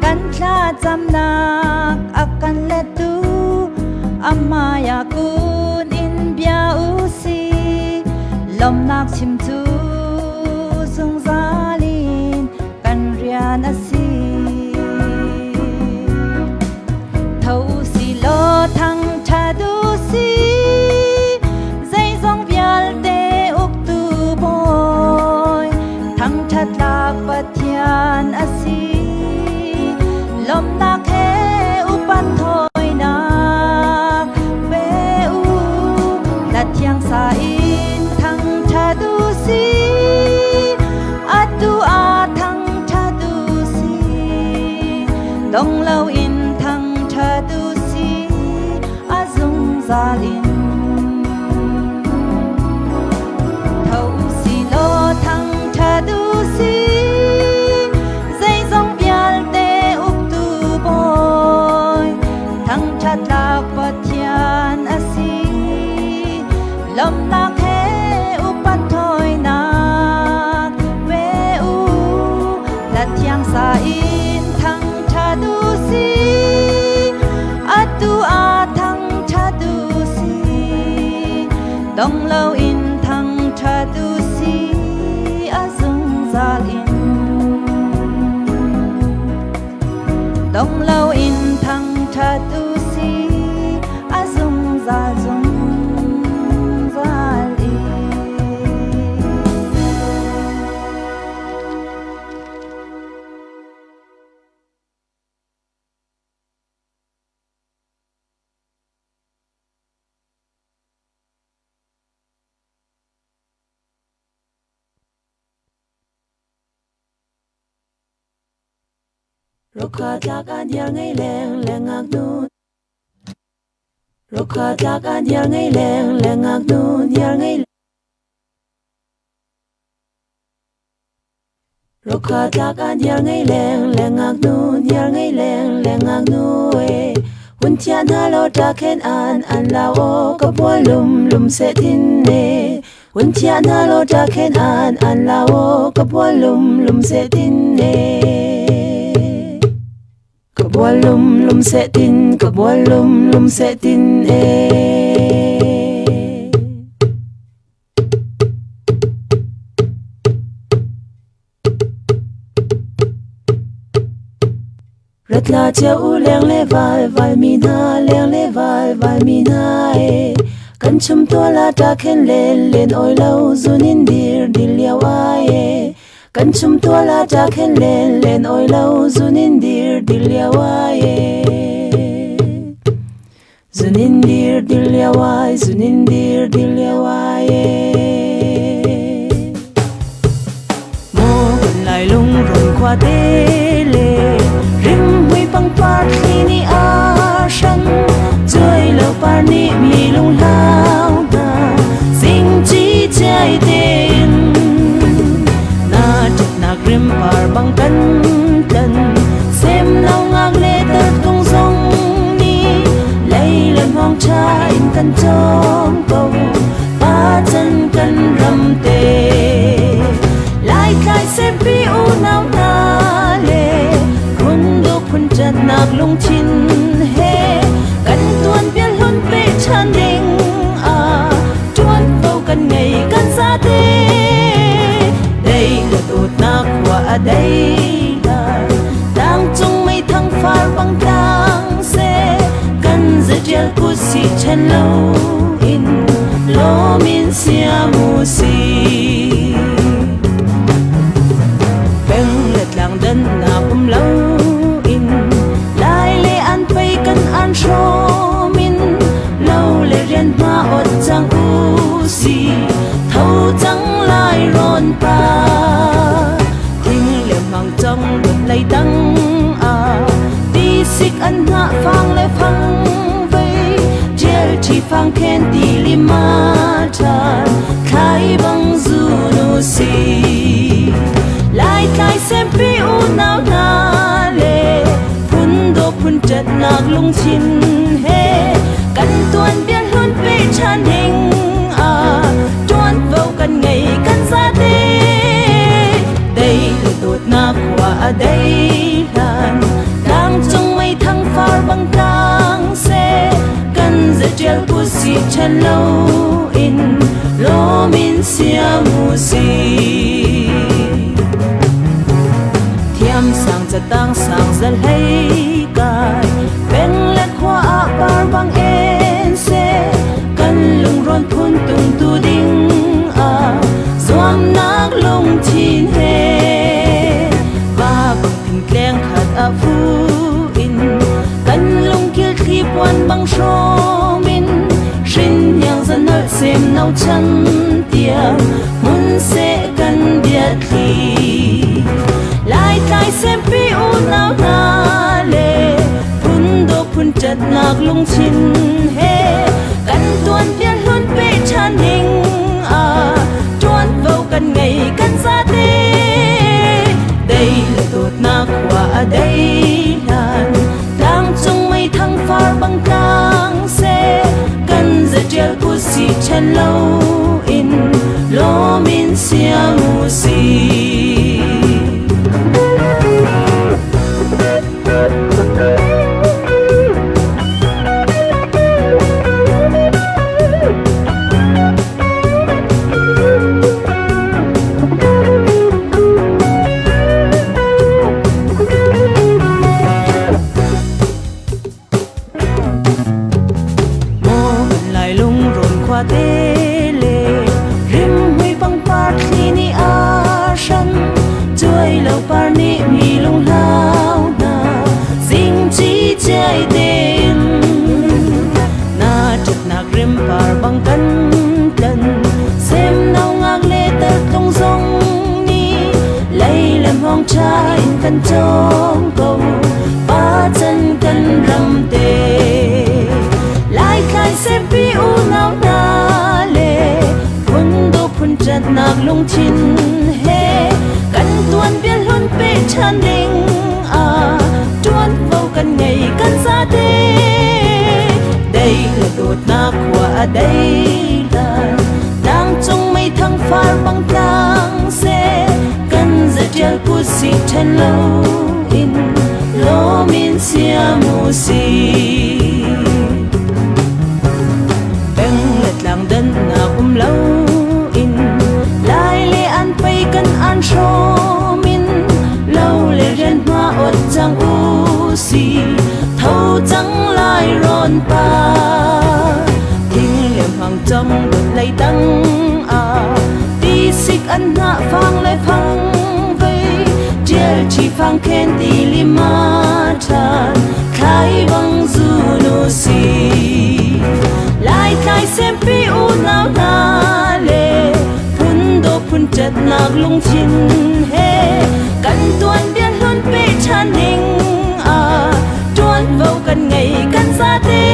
kan thlacamnak a kan lettu amaya kun in bia u si. Lawmnak chim cu zungzal in kan rian a si. Tho si law thangṭhat u si, zeizong vialte uktu bawi, thangṭhat tlak Pathian a si. Lawmhnak he upat thawinak pe u, hla thiang sa in thangṭhat u si. Atu ah thangṭhat u si, dong loin thangṭhat u si, a zungzal in. Tho u si law thangṭhat u si, zeizong vialte uktu bawi, thangṭhat tlak Pathian a si. Lawmhnak he upat thawinak pe u, hla thiang sa in thangṭhat u si. Atu ah thangṭhat u si, dong loin thangṭhat u si, a zungzal in. Dong loin thangṭhat u si, a zungzal zungzal in. Rokha tlak an hiar ngei leng leng ngaknu. Rokha tlak an hiar ngei leng leng ngaknu hiar ngei. Rokha tlak an hiar ngei leng leng ngaknu hiar ngei leng leng ngaknu e. Hun thian hna lo ta khen an an lao o ka bual lum lum se tin ne. Hun thian hna lo ta khen an an lao o ka bual lum lum se tin ne. Ka bual lum lum se tin, ka bual lum lum se tin e. Ratla cia u leng le val val mi hna, leng le val val mi hna e. Kan chum tua la ta khen len len oi lo zun in dir dil liao ai e. Kan chum tua la ta khen len len oi lo zun in dir dil liao ai e. Zun in dir dil liao ai, zun in dir dil liao ai e. Maw kan lai lungrun khua te le rim mui pangpar thli nih a hran, chuai lo par nih mi lung hlau hna zing chi chai tein. Na ṭhatnak rim par bang kan tlan sem lo ngak le tar tung zong nih lei le hmawng ṭha in kan cawm ko pa chan kan ram te. Lai tlai sepi unau hna le phun duh phun ṭatnak lungthin he kan tuan bia hlun pe ṭhan ding ah ṭuanvo kan ngei kan zate. Dei la dawtnak khua a dei lai, tlangcung meithang far bang tlang. Zatial kut si ṭhen loin lawm in siam u sih. Peng le tlang dannak um loin Lai le an pei kan an hrawm in lo le rian hma ot cang u sih, tho cang lai rawn pa. Thing le mang cong dot lei tang ah ti sik an hnah fang le fang vei ṭial ṭhi fang khen ti lima ṭhan thlai bang zun u sih. Lai tlai sempi unau hna le phun do phun ṭatnak lungthin he kan tuanbia hlun pe ṭhan ding ah ṭuanvo kan ngei kan zate. Dei le dawtnak khua a dei hlan tlangcung meithang far bang tlang seh, kan zatial kut si ṭhen loin lawm in siam u sih. Thiam sang catang sang zahlei kai peng le khua ah par bang en seh, kan lungrawn phun tung tu ding ah zuamnak lungthin he va bang thingtleng khat ah fu in kan lungkil thli puan bang hrawm in hrin iang zanolh sem no chan tiang hmun seh kan biathli. Lai tlai sempi unau hna le phun do phun ṭatnak lungthin he kan tuanbia hlun pe ṭhan ding ah ṭuanvo kan ngei kan zate. Dei le dawtnak khua a dei hlan tlangcung meithang far bang tlang seh, kan zatial kut si ṭhen loin lawm in siam u sih. Maw kan lai lungrawn khuate le rimhmui pangpar thli nih a hran cuai lo par nih mi lunghlau hna zingci chiai tein na ṭhatnak rimpar bang kan tlan semno ngak le tartlung zong nih lei le hmawng ṭha in kan cawm ko pa chan kan ram te. Lai tlai sempi unau hna le phun do phun ṭatnak lungthin he kan tuanbia hlun pe ṭhan ding ah ṭuanvo kan ngei kan zate. Dei le dawtnak khua a dei hlan tlangcung meithang far bang tlang seh, kan zatial kut si ṭhen loin lawm in siam u sih. Peng le tlang dannak um loin Lai le an pei kan an hrawm in lo le rian hma ot cang u sih, tho cang lai rawn pa. Thing le hmang cong dot lei tang ah ti sik an hnah fang le fang vei ṭial ṭhi fang khen ti lima ṭhan thlai bang zun u sih. Lai tlai sempi unau hna le phun do phun ṭatnak lungthin he kan tuanbia hlun pe ṭhan ding ah ṭuanvo kan ngei kan zate.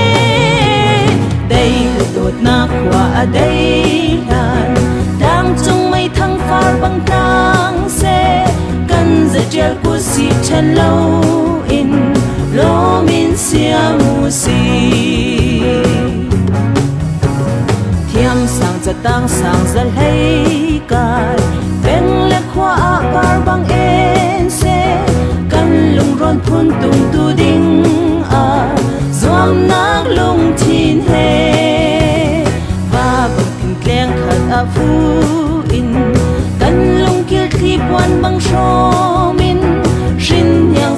Dei le dawtnak khua a dei hlan tlangcung meithang far bang tlang seh, kan zatial kut si ṭhen loin lawm in siam u sih. Thiam sang catang sang zahlei kai peng le khua ah par bang en seh, kan lungrawn phun tung tu ding ah zuamnak lungthin he va bang thingtleng khat ah fu in kan lungkil thli puan bang hrawm in hrin iang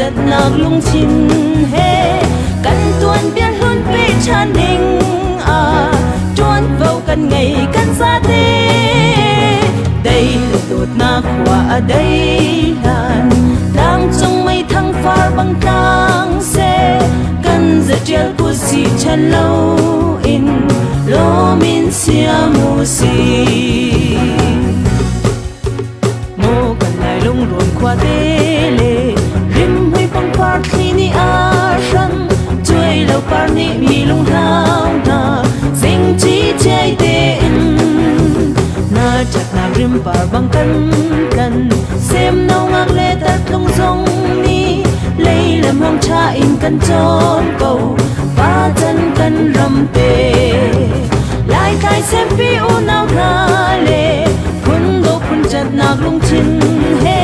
catnak lungthin he kan tuanbia hlun pe ṭhan ding ah ṭuanvo kan ngei kan zate. Dei le dawtnak khua a dei hlan tlangcung meithang far bang tlang seh kan zatial ku si ṭhen lo in lawm in siam u si. Maw kan lai lungrawn khua te le rimhmui pangpar thli nih a hran cuai lo par nih mi lunghlau hna zingci chiai tein na ṭhatnak rimpar bang kan kan semno ngak le tartlung zong nih lei le mong ṭha in kan cawn ko pa can kan ram te lai tlai sempi unau hna le phun do phun catnak lungthin he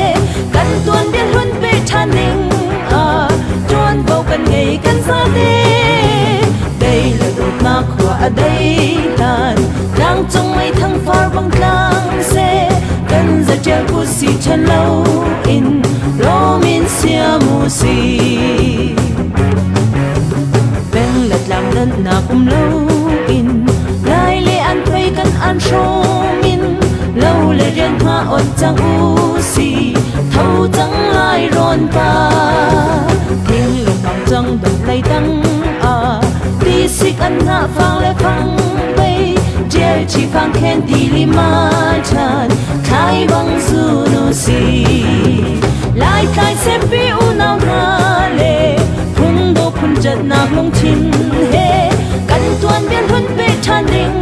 kan tuanbia hlun pe ṭhan ding ah ṭuanvo kan ngei kan zate. Dei le dawtnak khua a dei hlan tlangcung meithang far bang tlang seh kan zatial ku si ṭhen lo in lawm in siam u si. Peng le tlang dannak um lo in lai le an phei kan an hrawm in lo le rian hma ot cang u si tho cang lai rawn pa thing lung cang dong lei tang a ti sik an na fang le fang bei tial chi fang khen ti li ma chan thai bang zu nu si lai tlai sempi unau hna le phun do phun catnak lungthin he kan tuanbia hlun pe ṭhan ding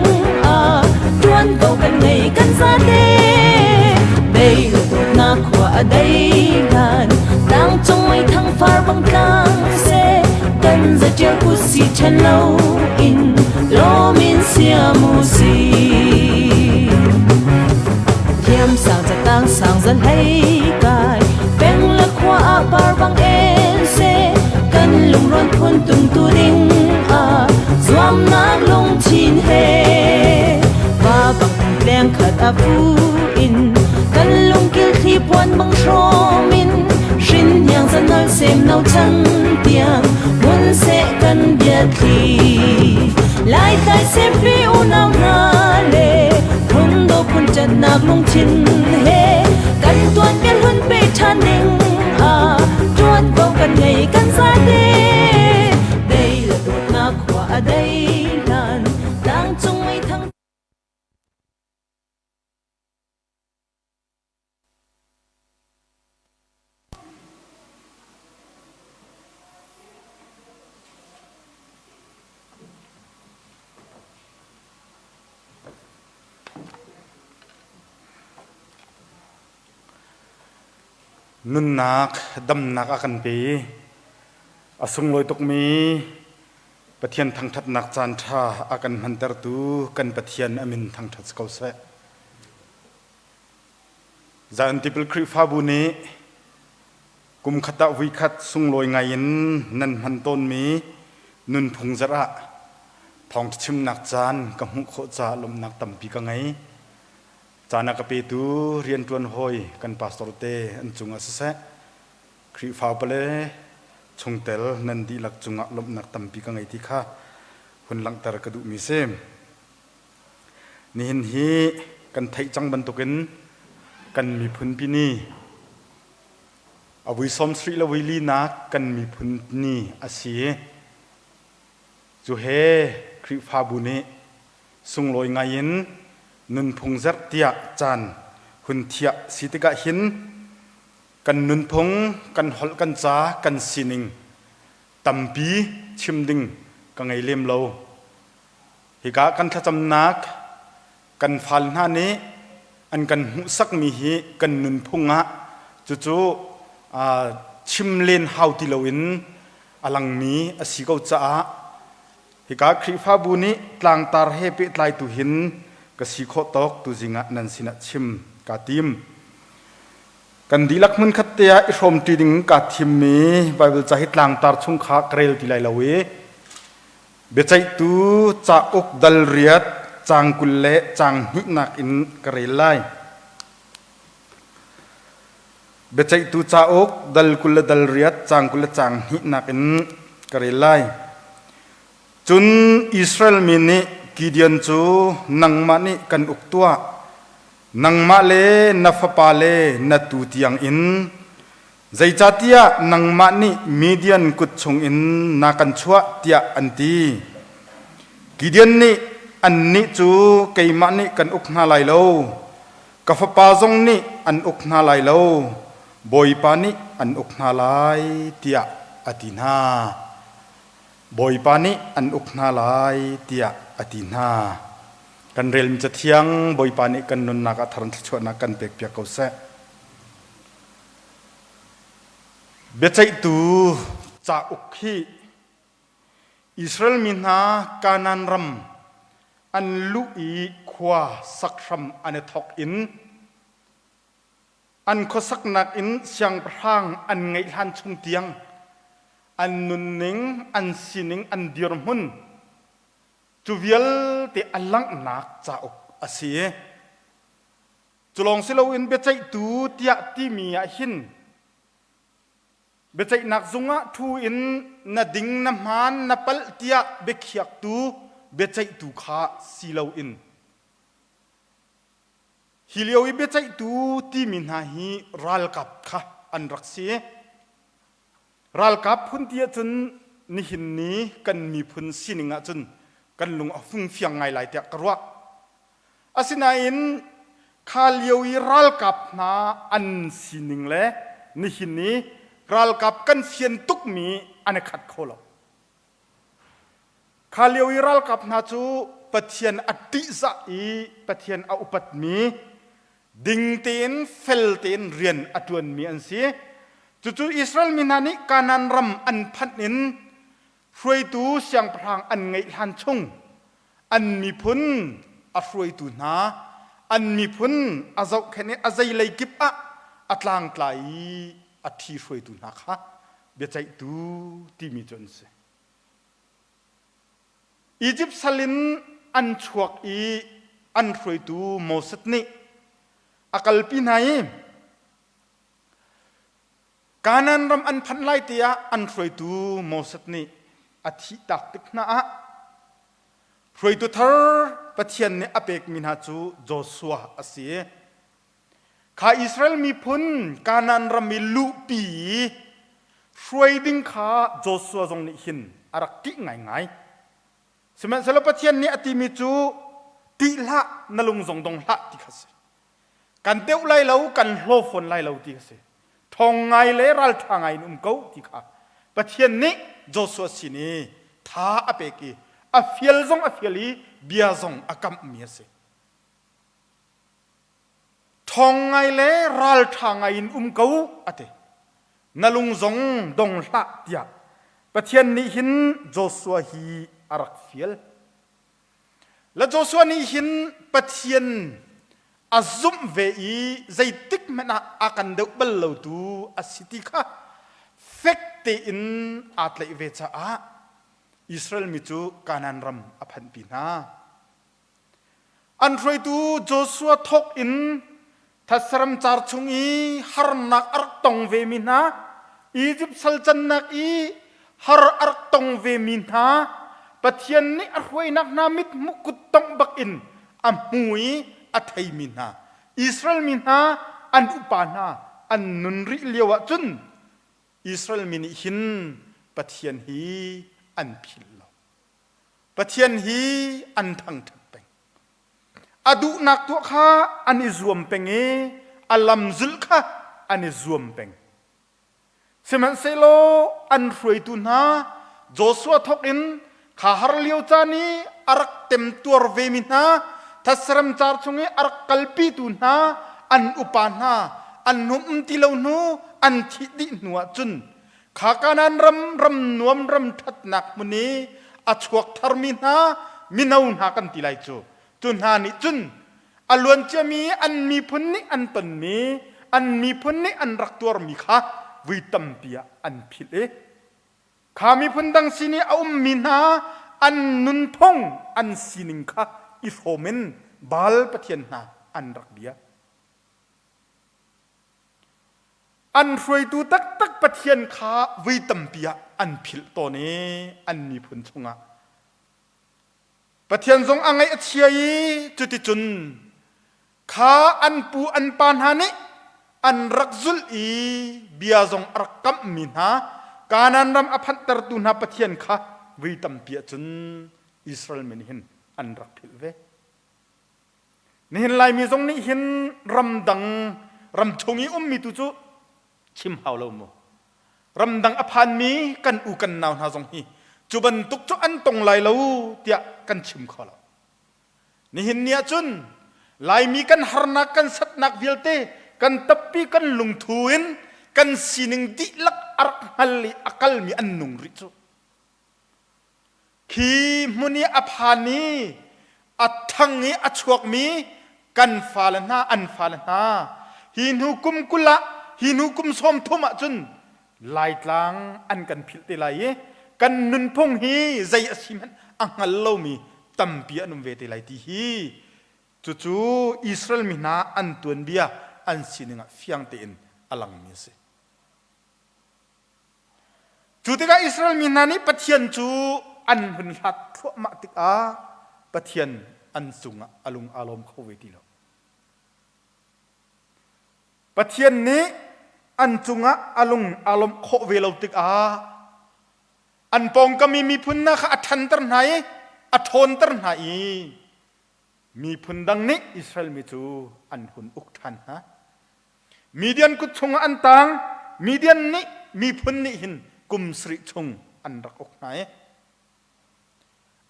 ah ṭuanvo kan ngei kan zate. Dei le dawtnak khua a dei hlan tlangcung meithang far bang tlang seh kan zatial ku si ṭhen lo in lawm in siam u si. Thiam sang catang sang zan hlei kai peng le khua ah par bang en seh kan lungrawn phun tung tu ding ah zuamnak lungthin he va bang leng khat a fu in kan lungkil thli puan bang hrawm in hrin hiang zanal sem no chan tiang mun se kan bia thli lai tlai sempi unau hna le phun do phun catnak lungthin he kan tuanbia hlun pe ṭhan ding ah ṭuanvo kan ngei kan zate. Dei le dawtnak khua a dei hlan tlangcung meithang Nunnak damnak a kan pe i a sunglawi tukmi Pathian thangṭhatnak caan ṭha a kan hmantertu kan Pathian a min thangṭhat si ko seh. Zion Tipil Khrihfabu nih kum khat ah vuikhat sunglawi ngai in nan hman tawnmi nunphung zarh ah thawngṭha chimnak caan ka hmuh khawh caah lawmhnak tampi ka ngei. Caan a ka petu rianṭuan hawi kan pastor te an cungah siseh, Khrihfa upa le chungtel nan dihlak cungah lawmhnak tampi ka ngei ti kha hun langhter ka duhmi si. Nihin hi kan theih cang bantukin kan miphunpi ni a vui 70 le vui linak kan miphun ni a si i cu he Khrihfabu nih sunglawi ngai in nunphung zerh tiah caan hun thiah si tikah hin kan nunphung, kan holh, kan ca, kan sining tampi chim ding ka ngei lem lo. Hika kan thlacamnak kan fal hna nih an kan hmuhsakmi hi kan nunphung ah cucu chim len hau ti loin a langmi a si ko caah hika Khrihfabu nih tlangtar he pehtlai tu hin ka si khawh tawk tuzing ah nan sinah chim kaa tim. Kan dihlak hmunkhat te ah i hrawmṭi ding kaa thimmi Baibal ca hi tlangtar chung kha ka rel ti lai lo i Biaceihtu cauk dal riat caang 20 le caang hnihnak in ka rel lai. Biaceihtu cauk dal 20 le dal riat caang 20 le caang hnihnak in ka rel lai. Cun Israel mi nih Gideon cu nangmah nih kan uk tuah, nangmah le na fapa le na tuu tiangin, zeicahtiah nangmah nih Midian kut chungin na kan chuah tiah an ti. Gideon nih annih cu keimah nih kan uk hna lai lo, Ka fapa zong nih an uk hna lai lo, Bawipa nih an uk hna lai, tiah a ti hna. Bawipa nih an uk hna lai, tiah a ti hna. Kan relmi Cathiang Bawipa nih kan nunnak ah thar thluachuahnak kan pekpiak ko seh. Biaceihtu cauk hi Israel mi hna Kanaan ram an luh i khua sak hram an i thawk in an khuasaknak in siangpahrang an ngeih hlan chung tiang an nunning, an sining, an dirhmun cu vialte a langhnak cauk a si. Cu lawng si loin biaceihtu tiah timi ah hin Biaceihnak zung ah ṭhu in na ding na hmaan na palh tiah biakhiaktu biaceihtu kha si loin hi lio i biaceihtu timi hna hi ralkap kha an rak si. Ralkap phun ti ahcun nihin ni kan miphun sining ahcun kan lung a fungfiang ngai lai tiah ka ruah. Asinain kha lio i ralkap hna an sining le nihin i ralkap kan fian tukmi an i khat kho lo. Kha lio i ralkap hna cu Pathian a ṭihzah i Pathian a upatmi, ding tein fel tein rian a ṭuanmi an si. Cucu Israel mi hna nih Kanaan ram an phanh in hruaitu siangpahrang an ngeih hlan chung an miphun a hruaitu hna an miphun a zohkhenh i a zeilei kip ah a tlangtla i a ṭhi hruaitu hna kha biaceihtu timi cu an si. Izipt sal in an chuak i an hruaitu Moses nih a kalpi hna i Kanaan ram an phanh lai te ah an hruaitu Moses nih a thihtak tik hna ah hruaitu thar Pathian nih a pekmi hna cu Joshua a si. Kha Israel miphun Kanaan ram i luhpi i hruai ding kha Joshua zong nih hin a rak ṭih ngaingai. Sihmanhsehlaw Pathian nih a timi cu ṭih hlah na lung zong dong hlah ti kha a si. Kan deuh lai lo, kan hlaw fawn lai lo ti a si. Ṭhawng ngai le ralṭha ngai in um ko ti kha Pathian nih Joshua sin i tha a pek i a fial zong a fial i bia zong a kamhmi a si. Ṭhawng ngai le ralṭha ngai in um ko a ti. Na lung zong dong hlah tiah Pathian nih hin Joshua hi a rak fial. Le Joshua nih hin Pathian a zumh ve i zeitik hmanh ah a kan deuh bal lotu a si ti kha fek tein aa tlaih ve caah Israel mi cu Kanaan ram a phanhpi hna. An hruaitu Joshua thawk in thatsaram car chung i harnak a rak tong vemi hna, Izipt sal cannak i har a rak tong vemi hna, Pathian nih a hruainak hna mithmuh kuttongh bakin a hmu i a theimi hna, Israel mi hna an upa hna an nun rih lio ah cun Israel mi nih hin Pathian hi an philh lo. Pathian hi an thangṭhat peng. A duhnak tuah kha an i zuam peng i a lam zulh kha an i zuam peng. Sihmanhsehlaw an hruaitu hna Joshua thawk in kha har lio caan i a rak temtuar vemi hna thatsaram car chung i a rak kalpitu hna an upa hna an hum ti lo hnu an thih dih hnu ah cun kha Kanaan ram ram nuam ram ṭhatnak hmun i a chuak tharmi hna mino hna kan ti lai cu cu hna nih cun a luanciami an miphun nih an tonmi an miphun nih an rak tuarmi kha vui tampi ah an philh i kha miphun dang sin i a ummi hna an nunphung an sining kha i hrawm in Baal pathian hna an rak bia. An hruaitu taktak Pathian kha voi tampi ah an philh tawn i an miphun chungah Pathian zong a ngaih a chia i cuticun kha an pu an pa hna nih an rak zulh i bia zong a rak kamhmi hna Kanaan ram a phanhtertu hna Pathian kha voi tampi ah cun Israel mi nih hin an rak philh ve. Nihin Laimi zong nih hin ramdang ramchung i ummi tu cu chim hau lo mu. Ramdang a phanmi kan u kan nau hna zong hi cu bantuk cu an tong lai lo tiah kan chim kho lo. Nihin ni ah cun Laimi kan harnak kan satnak vialte kan tappi kan lungthu in kan sining dihlak a rak hngal i a kalmi an nung rih cu. Khi hmun i a phan i a ṭhang i a chuakmi kan fale hna an fale hna hi hnu kum 20 ah hi hnu kum 30 ah cun Laitlang an kan philh te lai i kan nunphung hi zei a si hmanh a hngal lomi tampi an um ve te lai ti hi cucu Israel mi hna an tuanbia an sining ah fiang tein a langmi a si. Cu tikah Israel mi hna nih Pathian cu an hun hlat thluahmah tikah Pathian an cungah a lung aa lawm kho ve ti lo. Pathian nih an cungah a lung aa lawmh khawh ve lo tikah an pawngkam i miphun hna kha a ṭhanter hna i a ṭhawnter hna i miphun dang nih Israel mi cu an hun uk ṭhan hna. Midian kut chungah an tang. Midian nih miphun nih hin kum sarih chung an rak uk hna i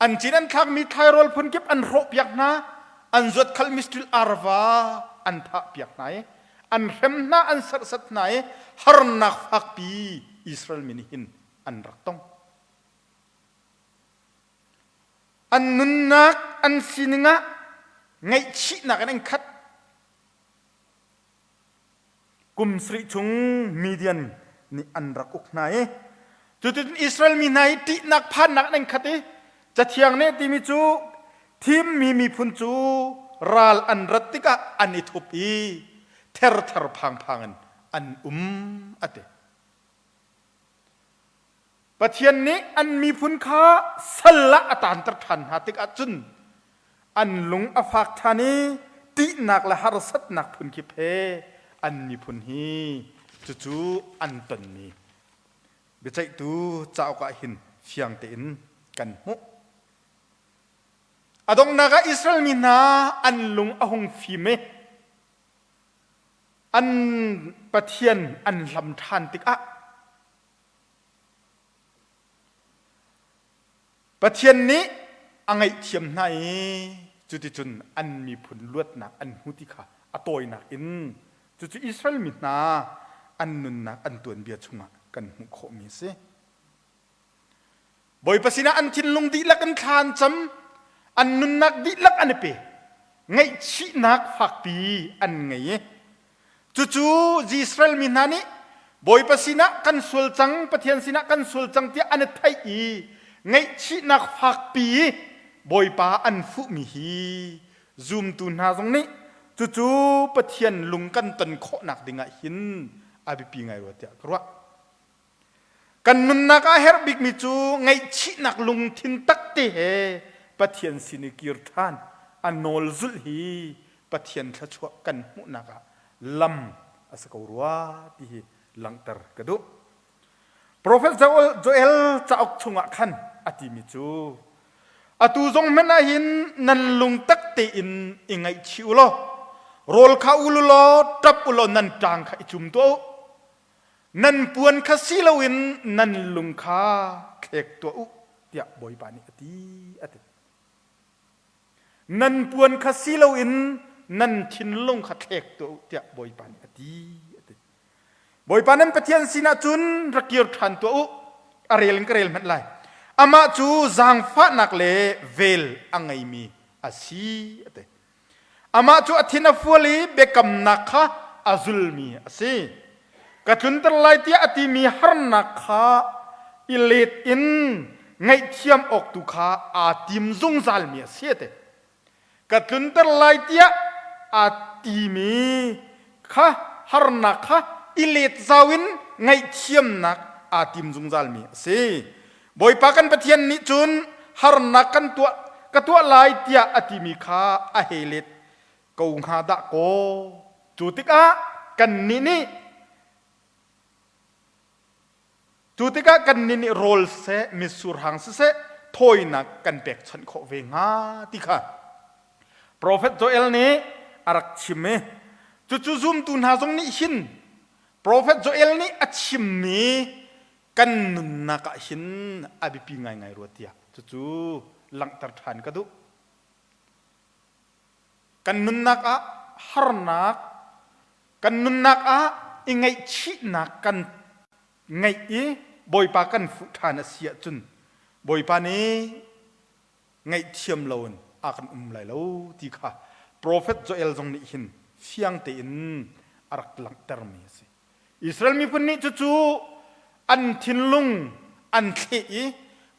an cin an thlakmi thlairawl phunkip an hrawhpiak hna, an zuatkhalmi stil arva an thahpiak hna i an hrem hna, an serhsat hna i harnak fakpi Israel mi nih hin an rak tong. An nunnak, an sining ah ngaihchihnak in an khat. Kum sarih chung Midian nih an rak uk hna i cuticun Israel mi hna hi ṭihnak phannak an khat i Cathiang nih a timi cu thimmi miphun cu ral an rat tikah an i thup i therther phangphang in an um a ti. Pathian nih an miphun kha sal ah a taanter ṭhan hna tikah cun an lung a fak ṭhan i ṭihnak le harsatnak phunkip he an miphun hi cucu an tonmi biaceihtu cauk ah hin fiang tein kan hmuh. A donghnak ah Israel mi hna an lung a hung fim i an Pathian an hlam ṭhan tikah Pathian nih a ngaihthiam hna i cuticun an miphun luatnak an hmu ti kha a tawinak in cucu Israel mi hna an nunnak an tuanbia chungah kan hmuh khawhmi a si. Bawipa sinah an thinlung dihlak in thla an cam, an nunnak dihlak an i pe. Ngaihchihnak fakpi an ngei i Cucu Israel mi hna nih Bawipa sinah kan sual cang, Pathian sinah kan sual cang tiah an i theih i ngaihchihnak fakpi i Bawipa an fuhmi hi zumtu hna zong nih cucu Pathian lung kan ton khawhnak dingah hin a biapi ngai rua tiah ka ruah. Kan nunnak ah herh bikmi cu ngaihchihnak lungthin takte he Pathian sin i kir ṭhan, a nawl zulh hi Pathian thluachuah kan hmuhnak ah lam a si ko rua ti hi langhter ka duh. Profet Joel cauk chungah khan a timi cu atu zong hmanh ah hin nan lungtak tein i ngaihchih u law rawl kha ul u law ṭap u law nan ṭang kha i cum tuah u Nan puan kha si loin nan lung kha thlek tuah u tiah Bawipa nih a ti a ti. Nan puan kha si loin nan thinlung kha thlek tuah u tiah Bawipa nih a ti a ti. Bawipa nan Pathian sinah cun rak kir ṭhan tuah u. A rel in ka rel hmanh lai. Amah cu zaangfahnak le vel a ngeimi a si a ti. Amah cu a thin a fual i biakamnak kha a zulmi a si. Ka tlunter lai tiah a timi harnak kha i let in ngaihthiam awk tu kha aa tim zungzalmi a si a ti. Ka tlunter lai tiah aa timi kha harnak kha i. i let zau in ngaihthiamnak aa tim zungzalmi a si. Bawipa kan Pathian nih cun harnak kan tuah ka tuah lai tiah a timi kha a hei let ko hnga dah kaw. Cu tikah kannih nih Cu tikah kannih nih rawl siseh, mitsur hang siseh, thawinak kan pekchanh khawh ve hnga ti kha profet Joel nih a rak chim i cucu zumtu hna zong nih hin profet Joel nih a chimmi kan nunnak ah hin a biapi ngaingai rua tiah cucu langhter ṭhan ka duh. Kan nunnak ah harnak Kan nunnak ah i ngaihchihnak kan ngeih i Bawipa kan fuh ṭhan a si ahcun Bawipa nih ngaihthiam loin a kan um lai lo ti kha profet Joel zong nih hin fiang tein a rak langhtermi a si. Israel miphun nih cucu an thinlung an thleh i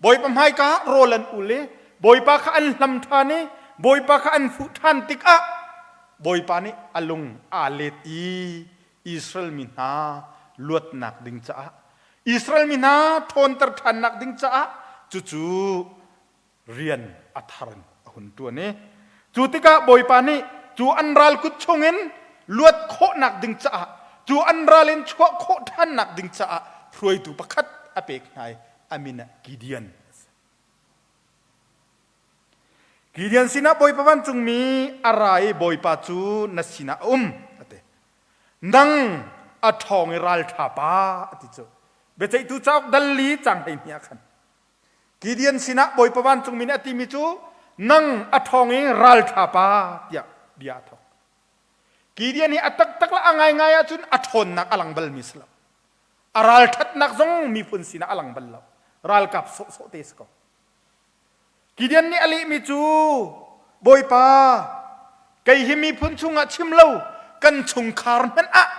Bawipa hmaika ah rawl an ul i Bawipa kha an hlam ṭhan i Bawipa kha an fuh ṭhan tikah Bawipa nih a lung aa let i Israel mi hna luatnak ding caah Israel mi hna ṭhawnter ṭhannak ding caah cucu rian a thar in a hun ṭuan i cu tikah Bawipa nih cu an ral kut chungin luat khawhnak ding caah cu an ral in chuah khawh ṭhannak ding caah hruaitu pakhat a pek hna i a min ah Gideon a si. Gideon sinah Bawipa vancungmi a ra i Bawipa cu na sinah a um a ti. Nang a ṭhawng i ralṭha pa a ti cu. Biaceihtu cauk dal li cang 12 ah khan Gideon sinah Bawipa vancungmi nih a timi cu nang a ṭhawng i ralṭha pa tiah bia a thawk. Gideon hi a taktak le a ngaingai ahcun a ṭhawnnak a lang balmi si lo. A ralṭhatnak zong miphun sinah a lang bal lo. Ralkap sawhsawh te si ko. Gideon nih a lehmi cu Bawipa kei hi miphun chungah chim lo kan chungkhar hmanh ah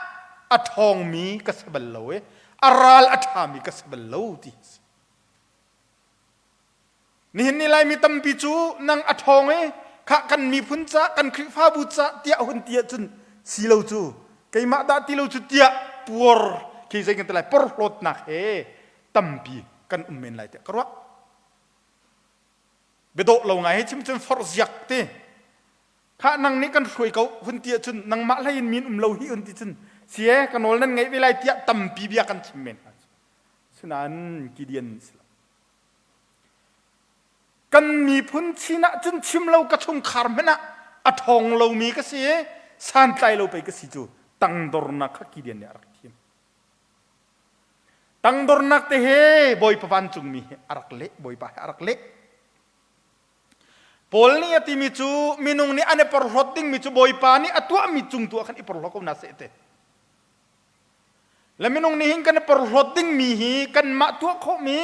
a ṭhawngmi ka si bal lo i a ral a ṭhami ka si bal lo ti a si. Nihin ni Laimi tampi cu nang a ṭhawng i khah kan miphun ca kan Khrihfabu ca tiah hun ti ahcun si lo cu keimah dah ti lo cu tiah puar khi zei kan ti lai porhlawtnak he tampi kan um men lai tiah ka ruah. Biadawh lo ngai he chim cun forhziak ti khah nang nih kan hruai ko hun ti ahcun nangmah hlei in min um lo hi hun ti cun si e ka nawl nan ngeih ve lai tiah tampi bia kan chim men hna sinain Gideon si lo kan miphun chin ah cun chim lo ka chungkhar hmanh ah a ṭhawng lomi ka si i santlai lo pei ka si cu tangdornak kha Gideon nih a rak thim Tangdornak te he Bawipa vancungmi he a rak leh, Bawipa he a rak leh. Paul nih a timi cu minung nih an i porhlawt dingmi cu Bawipa nih a tuahmi cung tu ah khan i porhlaw ko hna seh te. Le minung nih hin kan i porhlawt dingmi hi kanmah tuah khawhmi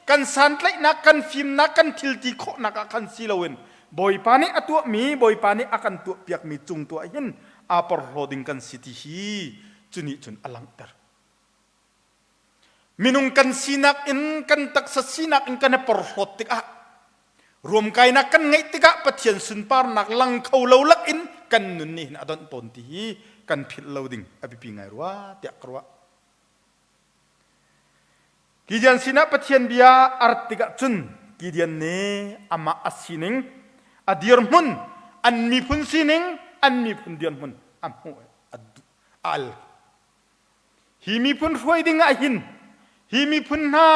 kan santlaihnak, kan fimnak, kan thilti khawhnak ah khan si loin Bawipa nih a tuahmi, Bawipa nih a kan tuahpiakmi cung tu ah hin aa porhlaw ding kan si ti hi cu nih cun a langhter. Minung kan sinak in kan taksa sinak in kan i porhlawt tikah ruamkainak kan ngeih tikah Pathian sunparnak lang kho lo lak in kan nun nih hin a donh tawn ti hi kan philh lo ding a biapi ngai rua tiah ka ruah. Gideon sinah Pathian bia a rat tikah cun Gideon nih amah a sining, a dirhmun, an miphun sining, an miphun dirhmun a hmuh a al. Hi miphun hruai ding ah hin hi miphun hna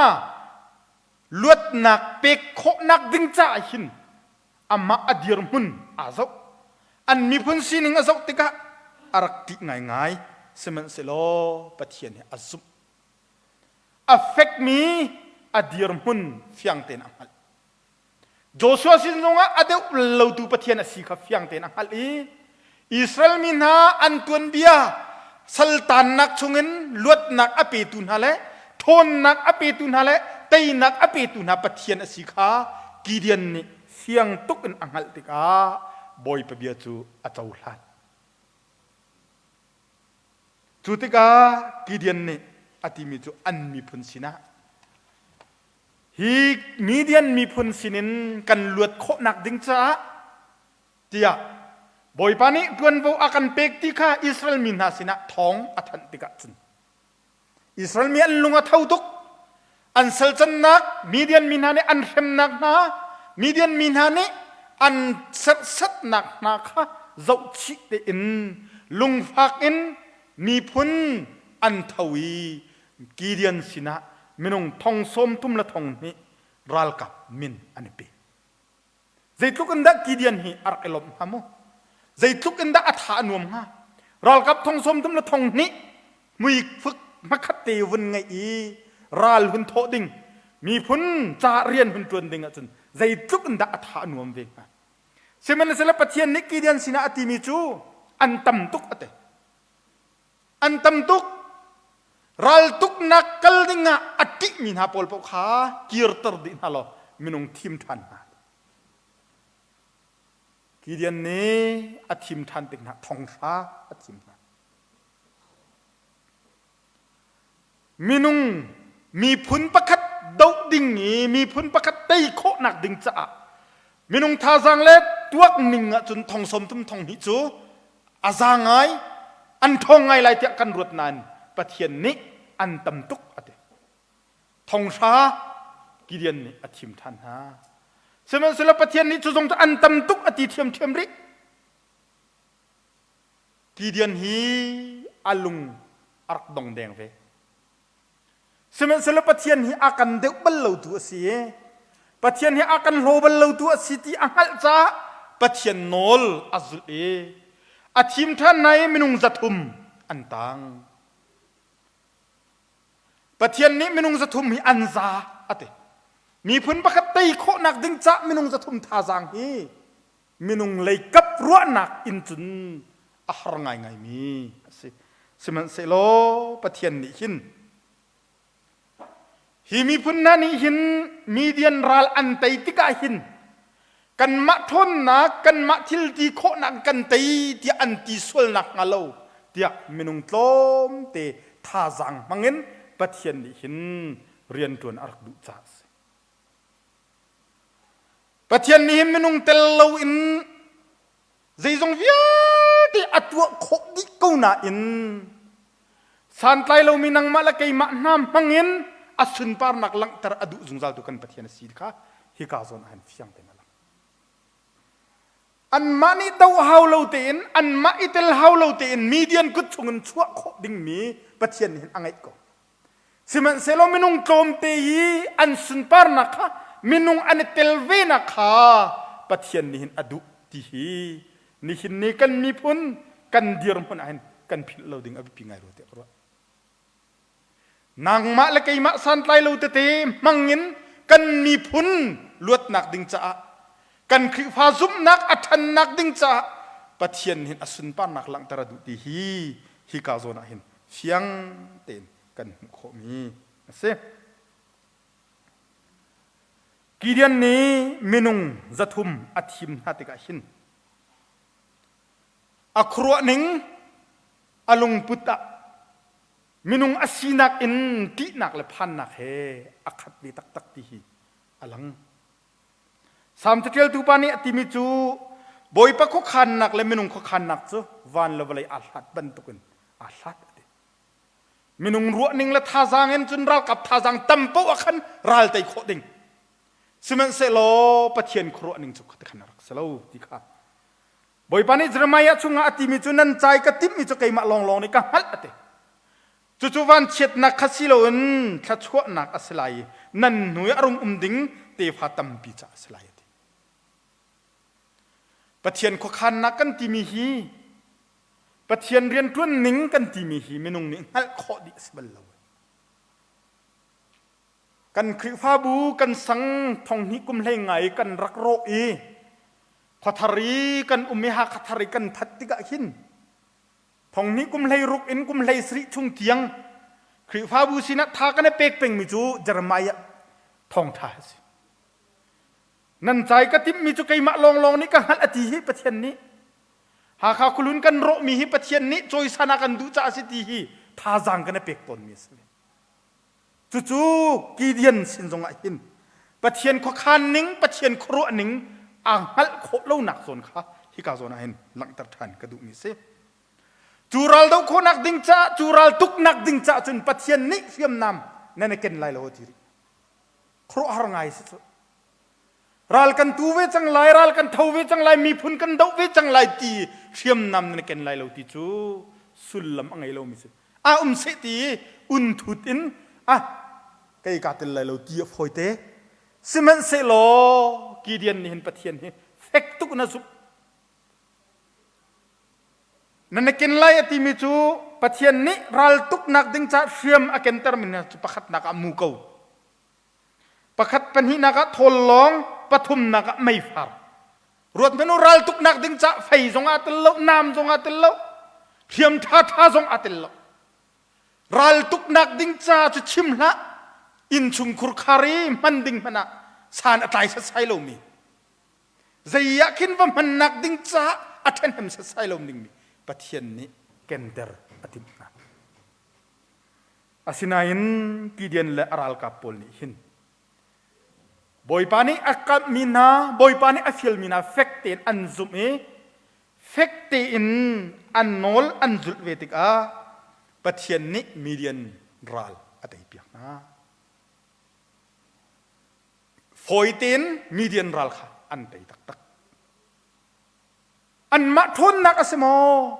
luatnak pek khawhnak ding caah hin amah a dirhmun aa zoh. An miphun sining a zoh tikah a rak ṭih ngaingai. Sihmanhsehlaw Pathian hi a zumh. A fekmi a dirhmun fiang tein a hngalh. Joshua sin zongah a deuh lotu Pathian a si kha fiang tein a hngalh i Israel mi hna an tuanbia saltannak chungin luatnak a petu hna le ṭhawnnak a petu hna le teinak a petu hna Pathian a si kha Gideon nih fiang tuk in a hngalh tikah Bawipa bia cu a cohlan. Cu tikah Gideon nih a timi cu an miphun sinah Hi Midian miphun sinin kan luat khawhnak ding caah tiah Bawipa nih ṭuanvo a kan pek ti kha Israel mi hna sinah thawng a thanh tikah cun. Israel mi an lung a tho tuk. An salcannak Midian mi hna nih an hremnak hna, Midian mi hna nih an serhsatnak hna kha zohchih tein lungfak in miphun an tho i Gideon sinah minung thong sawm thum le thong hnih ralkap min an i pe. Zeitluk in dah Gideon hi a rak i lawmh hnga mu? Zeitluk in dah a tha a nuam hnga? Ralkap thong sawm thum le thong hnih mui fuk hmakhat te vun ngeih i ral hun thawh ding miphun ca rian hun ṭuan ding ahcun zeitluk in dah a tha a nuam ve hnga? Sihmanhsehlaw Pathian nih Gideon sinah a timi cu an tam tuk a ti. An tam tuk. Raltuknak kal ding ah a ṭihmi hna pawl paoh kha kirter dih hna law minung thim ṭhan hna. Gideon nih a thim ṭhan tik hna thonghra a thim hna. Minung miphun pakhat doh ding i miphun pakhat tei khawhnak ding caah minung thazaang le tuak ning ahcun thong sawm thum thong hnih cu a za ngai an ṭhawng ngai lai tiah kan ruat nain Pathian nih an tam tuk a ti. Thonghra Gideon nih a thim ṭhan hna. Sihmanhsehlaw Pathian nih cu zong cu an tam tuk a ti ṭhiamṭhiam rih. Gideon hi a lung a rak dong deng ve. Sihmanhsehlaw Pathian hi a kan deuh bal lotu a si i Pathian hi a kan hlaw bal lotu a si ti a hngalh caah Pathian nawl a zulh i a thim ṭhan hna i minung 300 an tang. Pathian nih minung 300 hi an za a ti. Miphun pakhat tei khawhnak ding cah minung 300 thazaang hi minung leikap ruahnak in cun a har ngaingaimi a si. Sihmanhsehlaw Pathian nih hin hi miphun hna nih hin Midian ral an tei tikah hin kanmah ṭhawnnak kanmah thil ti khawhnak kan tei tiah an ti sualnak hnga lo tiah minung tlawmte thazaang hmangin Pathian nih hin rianṭuan a rak duh caah a si. Pathian nih hin minung tel loin zeizong vialte a tuah khawh dih ko nain santlai lomi nangmah le keimah hna hmangin a sunparnak langhter a duh zungzaltu kan Pathian a si kha hika zawn ah hin fiang tein a lang. Anmah nih do hau lo tein anmah i tel hau lo tein Midian kut chungin chuah khawh dingmi Pathian nih hin a ngeih ko. Sihmanhsehlaw minung tlawmte i an sunparnak kha minung an i tel venak kha Pathian nih hin a duh ti hi nihin ni kan miphun kan dirhmun ah hin kan philh lo ding a biapi ngai rua tiah ka ruah. Nangmah le keimah santlai lo tete hmangin kan miphun luatnak ding caah kan Khrihfa zumhnak a ṭhannak ding caah Pathian hin a sunparnak langhter a duh ti hi hika zawn ah hin fiang tein kan hmuh khawhmi a si. Gideon nih minung 300 a thim hna tikah hin a khuaruah ning a lungput ah minung a sinak in ṭihnak le phannak he a khat ve taktak ti hi a lang. Salm caṭialtu pa nih a timi cu Bawipa khuakhannak le minung khuakhannak cu van le vawlei aa hlat bantukin aa hlat a ti. Minung ruahning le thazaang in cun ralkap thazaang tam paoh ah khan ral tei khawh ding. Sihmanhsehlaw Pathian khuaruahning cu khati khan a rak si lo ti kha Bawipa nih Jeremiah chungah a timi cu nan cai ka timhmi cu keimah lawnglawng nih ka hngalh a ti. Cucu vanchiatnak kha si loin thluachuahnak a si lai i nan hnu i a rung um ding tefa tampi caah a si lai a ti. Pathian khuakhannak kan timi hi Pathian rianṭuan ning kan timi hi minung nih hngalh khawh dih a si bal lo. Kan Khrihfabu kan sang thonghnih kum hlei ngai kan rak rawh i khuathar i kan um i Hakha thar i kan that tikah hin thonghnih kum hlei ruk in kum hlei sarih chung tiang Khrihfabu sinah tha kan i pek pengmi cu Jeremiah thawngṭha a si. Nan cai ka timhmi cu keimah lawnglawng nih ka hngalh a ti hi Pathian nih. Hakha khualun kan rawhmi hi Pathian nih cawisan a kan duh caah a si ti hi thazaang kan i pek tawnmi a si. Cucu Gideon sin zongah hin Pathian khuakhan ning, Pathian khuaruah ning aa hngalh khawh lonak zawn kha hika zawn ah hin langhter ṭhan ka duhmi a si. Cu ral doh khawhnak ding caah, cu ral tuknak ding caah cun Pathian nih hriamnam nan i ken lai lo a ti rih. Khuaruahhar ngai si cu. Ral kan tu ve cang lai, ral kan tho ve cang lai, miphun kan doh ve cang lai ti hriamnam nan i ken lai lo ti cu sullam a ngei lomi si. A um seh ti un thut in ah kei kaa tel lai lo ti a fawi te. Sihmanhsehlaw Gideon nih hin Pathian hi fek tuk in a zumh. Nan i ken lai a timi cu Pathian nih raltuknak ding caah hriam a kentermi hna cu pakhatnak ah muko, pakhat pahnihnak ah thawl lawng, pathumnak ah meifar. Ruat hmanh u raltuknak ding caah fei zong aa tel lo, nam zong aa tel lo, hriam ṭhaṭha zong aa tel lo. Raltuknak ding ca cu chim hlah, innchungkhur khar i hman ding hmanh ah san a tlai setsai lomi. Zei ah khin va hmannak ding caah a ṭhahnem setsai lo dingmi Pathian nih kenter a timh hna. Asinain Gideon le a ralkap pawl nih hin Bawipa nih a kamhmi hna, Bawipa nih a fialmi hna fek tein an zumh i fek tein an nawl an zulh ve tikah Pathian nih Midian ral a teipiak hna. Fawi tein Midian ral kha an tei taktak. Anmah ṭhawnnak a si maw?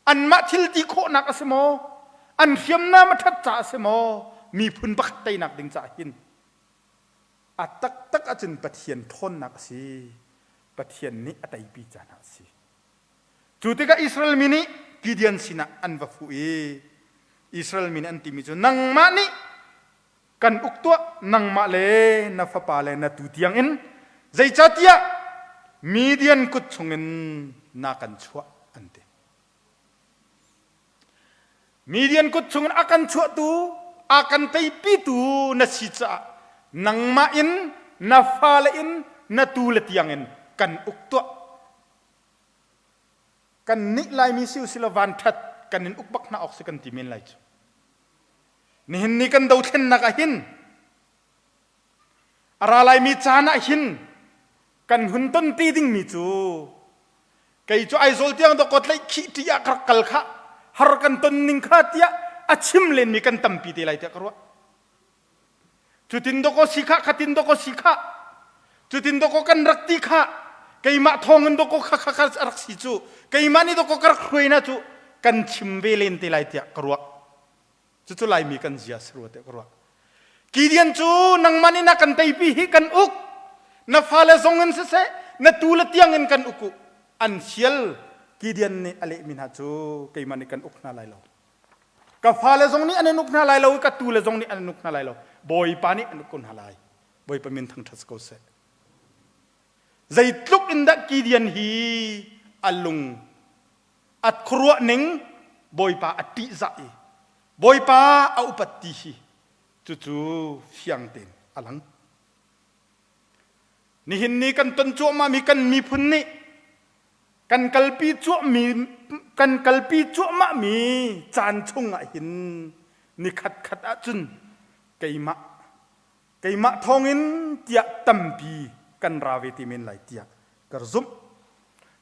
Anmah thil ti khawhnak a si maw? An hriamnam a ṭhat caah a si maw? Miphun pakhat teinak ding caah hin a taktak ahcun Pathian ṭhawnnak a si. Pathian nih a teipi caan ah a si. Cu tikah Israel mi nih Gideon sinah an va fuh i Israel mi nih an timi cu nangmah nih kan uk tuah nangmah le na fapa le na tu tiangin zeicahtiah Midian kut chungin na kan chuah an ti. Midian kut chungin a kan chuahtu a kan teipitu na si caah nangmah in na fale in na tu le tiangin kan uk tuah. Kan nih Laimi si usila van ṭhat kan in uk bak hna awk si kan ti men lai cu. Nihin ni kan dothlennak ah hin a ra laimi caan ah hin kan hun ton ti dingmi cu kei cu Aizawl tiang dawkaw tlaih khih ṭi ah ka rak kal kha har kan ton ning kha tiah a chim lenmi kan tampi te lai tiah ka ruah. Cutin dawkaw si kha khatin dawkaw si kha cutin dawkaw kan rak ti kha keimah thawng in dawkaw kha kha kha a rak si cu keimah nih dawkaw ka rak hruai na cu kan chim ve len te lai tiah ka ruah. Cucu Laimi kan zia si rua tiah ka ruah. Gideon cu nangmah nih na kan teipi hi kan uk. Na fale zong in siseh, na tu le tiang in kan uk u. An fial. Gideon nih a lehmi hna cu keimah nih kan uk hna lai lo. Ka fale zong nih an in uk hna lai lo i ka tu le zong nih an in uk hna lai lo. Bawipa nih an uk ko hna lai. Bawipa min thangṭhat si ko seh. Zeitluk in dah Gideon hi a lung a khuaruah ning Bawipa a ṭihzah i Bawipa a upat ti hi cucu fiang tein a lang. Nihin ni kan ton cuahmahmi kan miphun nih kan kalpi cuahmi kan kalpi cuahmahmi caan chung ah hin ni khatkhat ahcun keimah keimah thawngin tiah tampi kan ra ve te men lai tiah ka zumh.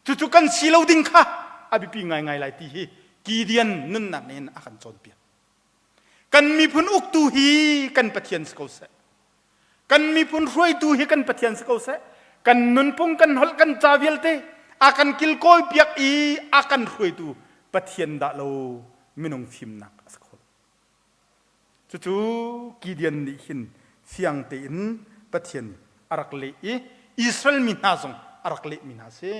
Cucu kan si lo ding kha a biapi ngaingai lai ti hi Gideon nunnak nih hin a kan cawnpiak. Kan miphun uktu hi kan Pathian si ko seh. Kan miphun hruaitu hi kan Pathian si ko seh. Kan nunphung, kan holh, kan ca vialte a kan kilkawi piak i a kan hruaitu Pathian dah lo minung fimnak a si kho lo. Cucu Gideon nih hin fiang tein Pathian a rak leh i Israel mi hna zong a rak lehmi hna a si.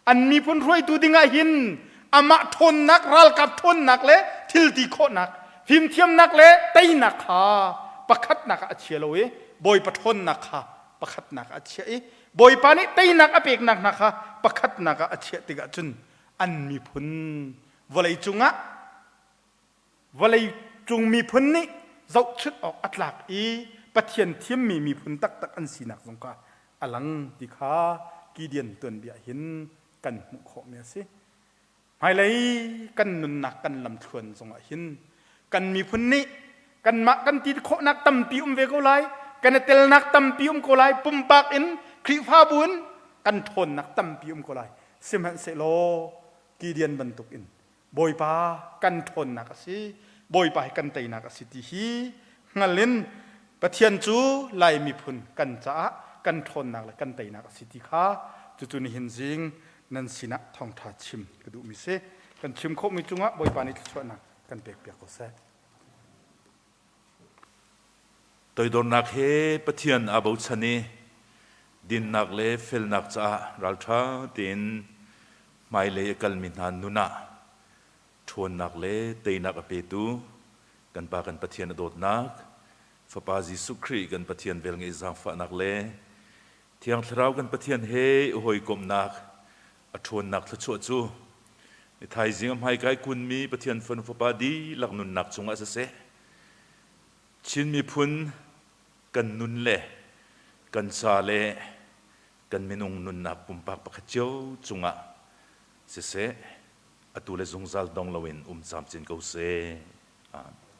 An miphun hruaitu dingah hin amah ṭhawnnak, ralkap ṭhawnnak le thilti khawhnak, fimthiamnak le teinak kha pakhatnak ah a chia lo i Bawipa ṭhawnnak kha pakhatnak ah a chiah i Bawipa nih teinak a peknak hna kha pakhatnak ah a chiah tikah cun an miphun vawlei cungah Vawleicung miphun nih zohchunh awk a tlak i Pathian thimmi miphun taktak an sinak zong kha a lang ti kha Gideon tuanbia hin kan hmuh khawhmi a si. Hmailei kan nunnak kan lamthluan zongah hin kan miphun nih kanmah kan ti khawhnak tampi um ve ko lai, kan i telnak tampi um ko lai, pumpak in Khrihfabu in kan ṭhawnnak tampi um ko lai. Sihmanhsehlaw Gideon bantukin. Bawipa kan ṭhawnnak a si, Bawipa hi kan teinak a si ti hi hngal in Pathian cu Lai miphun kan caah kan ṭhawnnak le kan teinak a si ti kha cucu nihin zing nan sinah thawngṭha chim ka duhmi si. Kan chim khawhmi cungah Bawipa nih thluachuahnak kan pekpiak ko seh. Toidornak he Pathian aa bochan i dinnak le felnak caah ralṭha tein hmailei a kalmi hna nun ah ṭhawnnak le teinak a petu kan Pa kan Pathian a dawtnak, Fapa Jesuh Khrih kan Pathian velngeih zaangfahnak le Thiang Thlarau kan Pathian he i hawikomhnak a ṭhawnnak thluachuah cu ni thaizing a hmaikai kunmi Pathian fanu fapa dihlak nunnak cungah siseh, Chin miphun kan nun le kan ca le kan minung nunnak pumpak pakhat cio cungah siseh, atu le zungzal dong loin um camcin ko seh. Amen.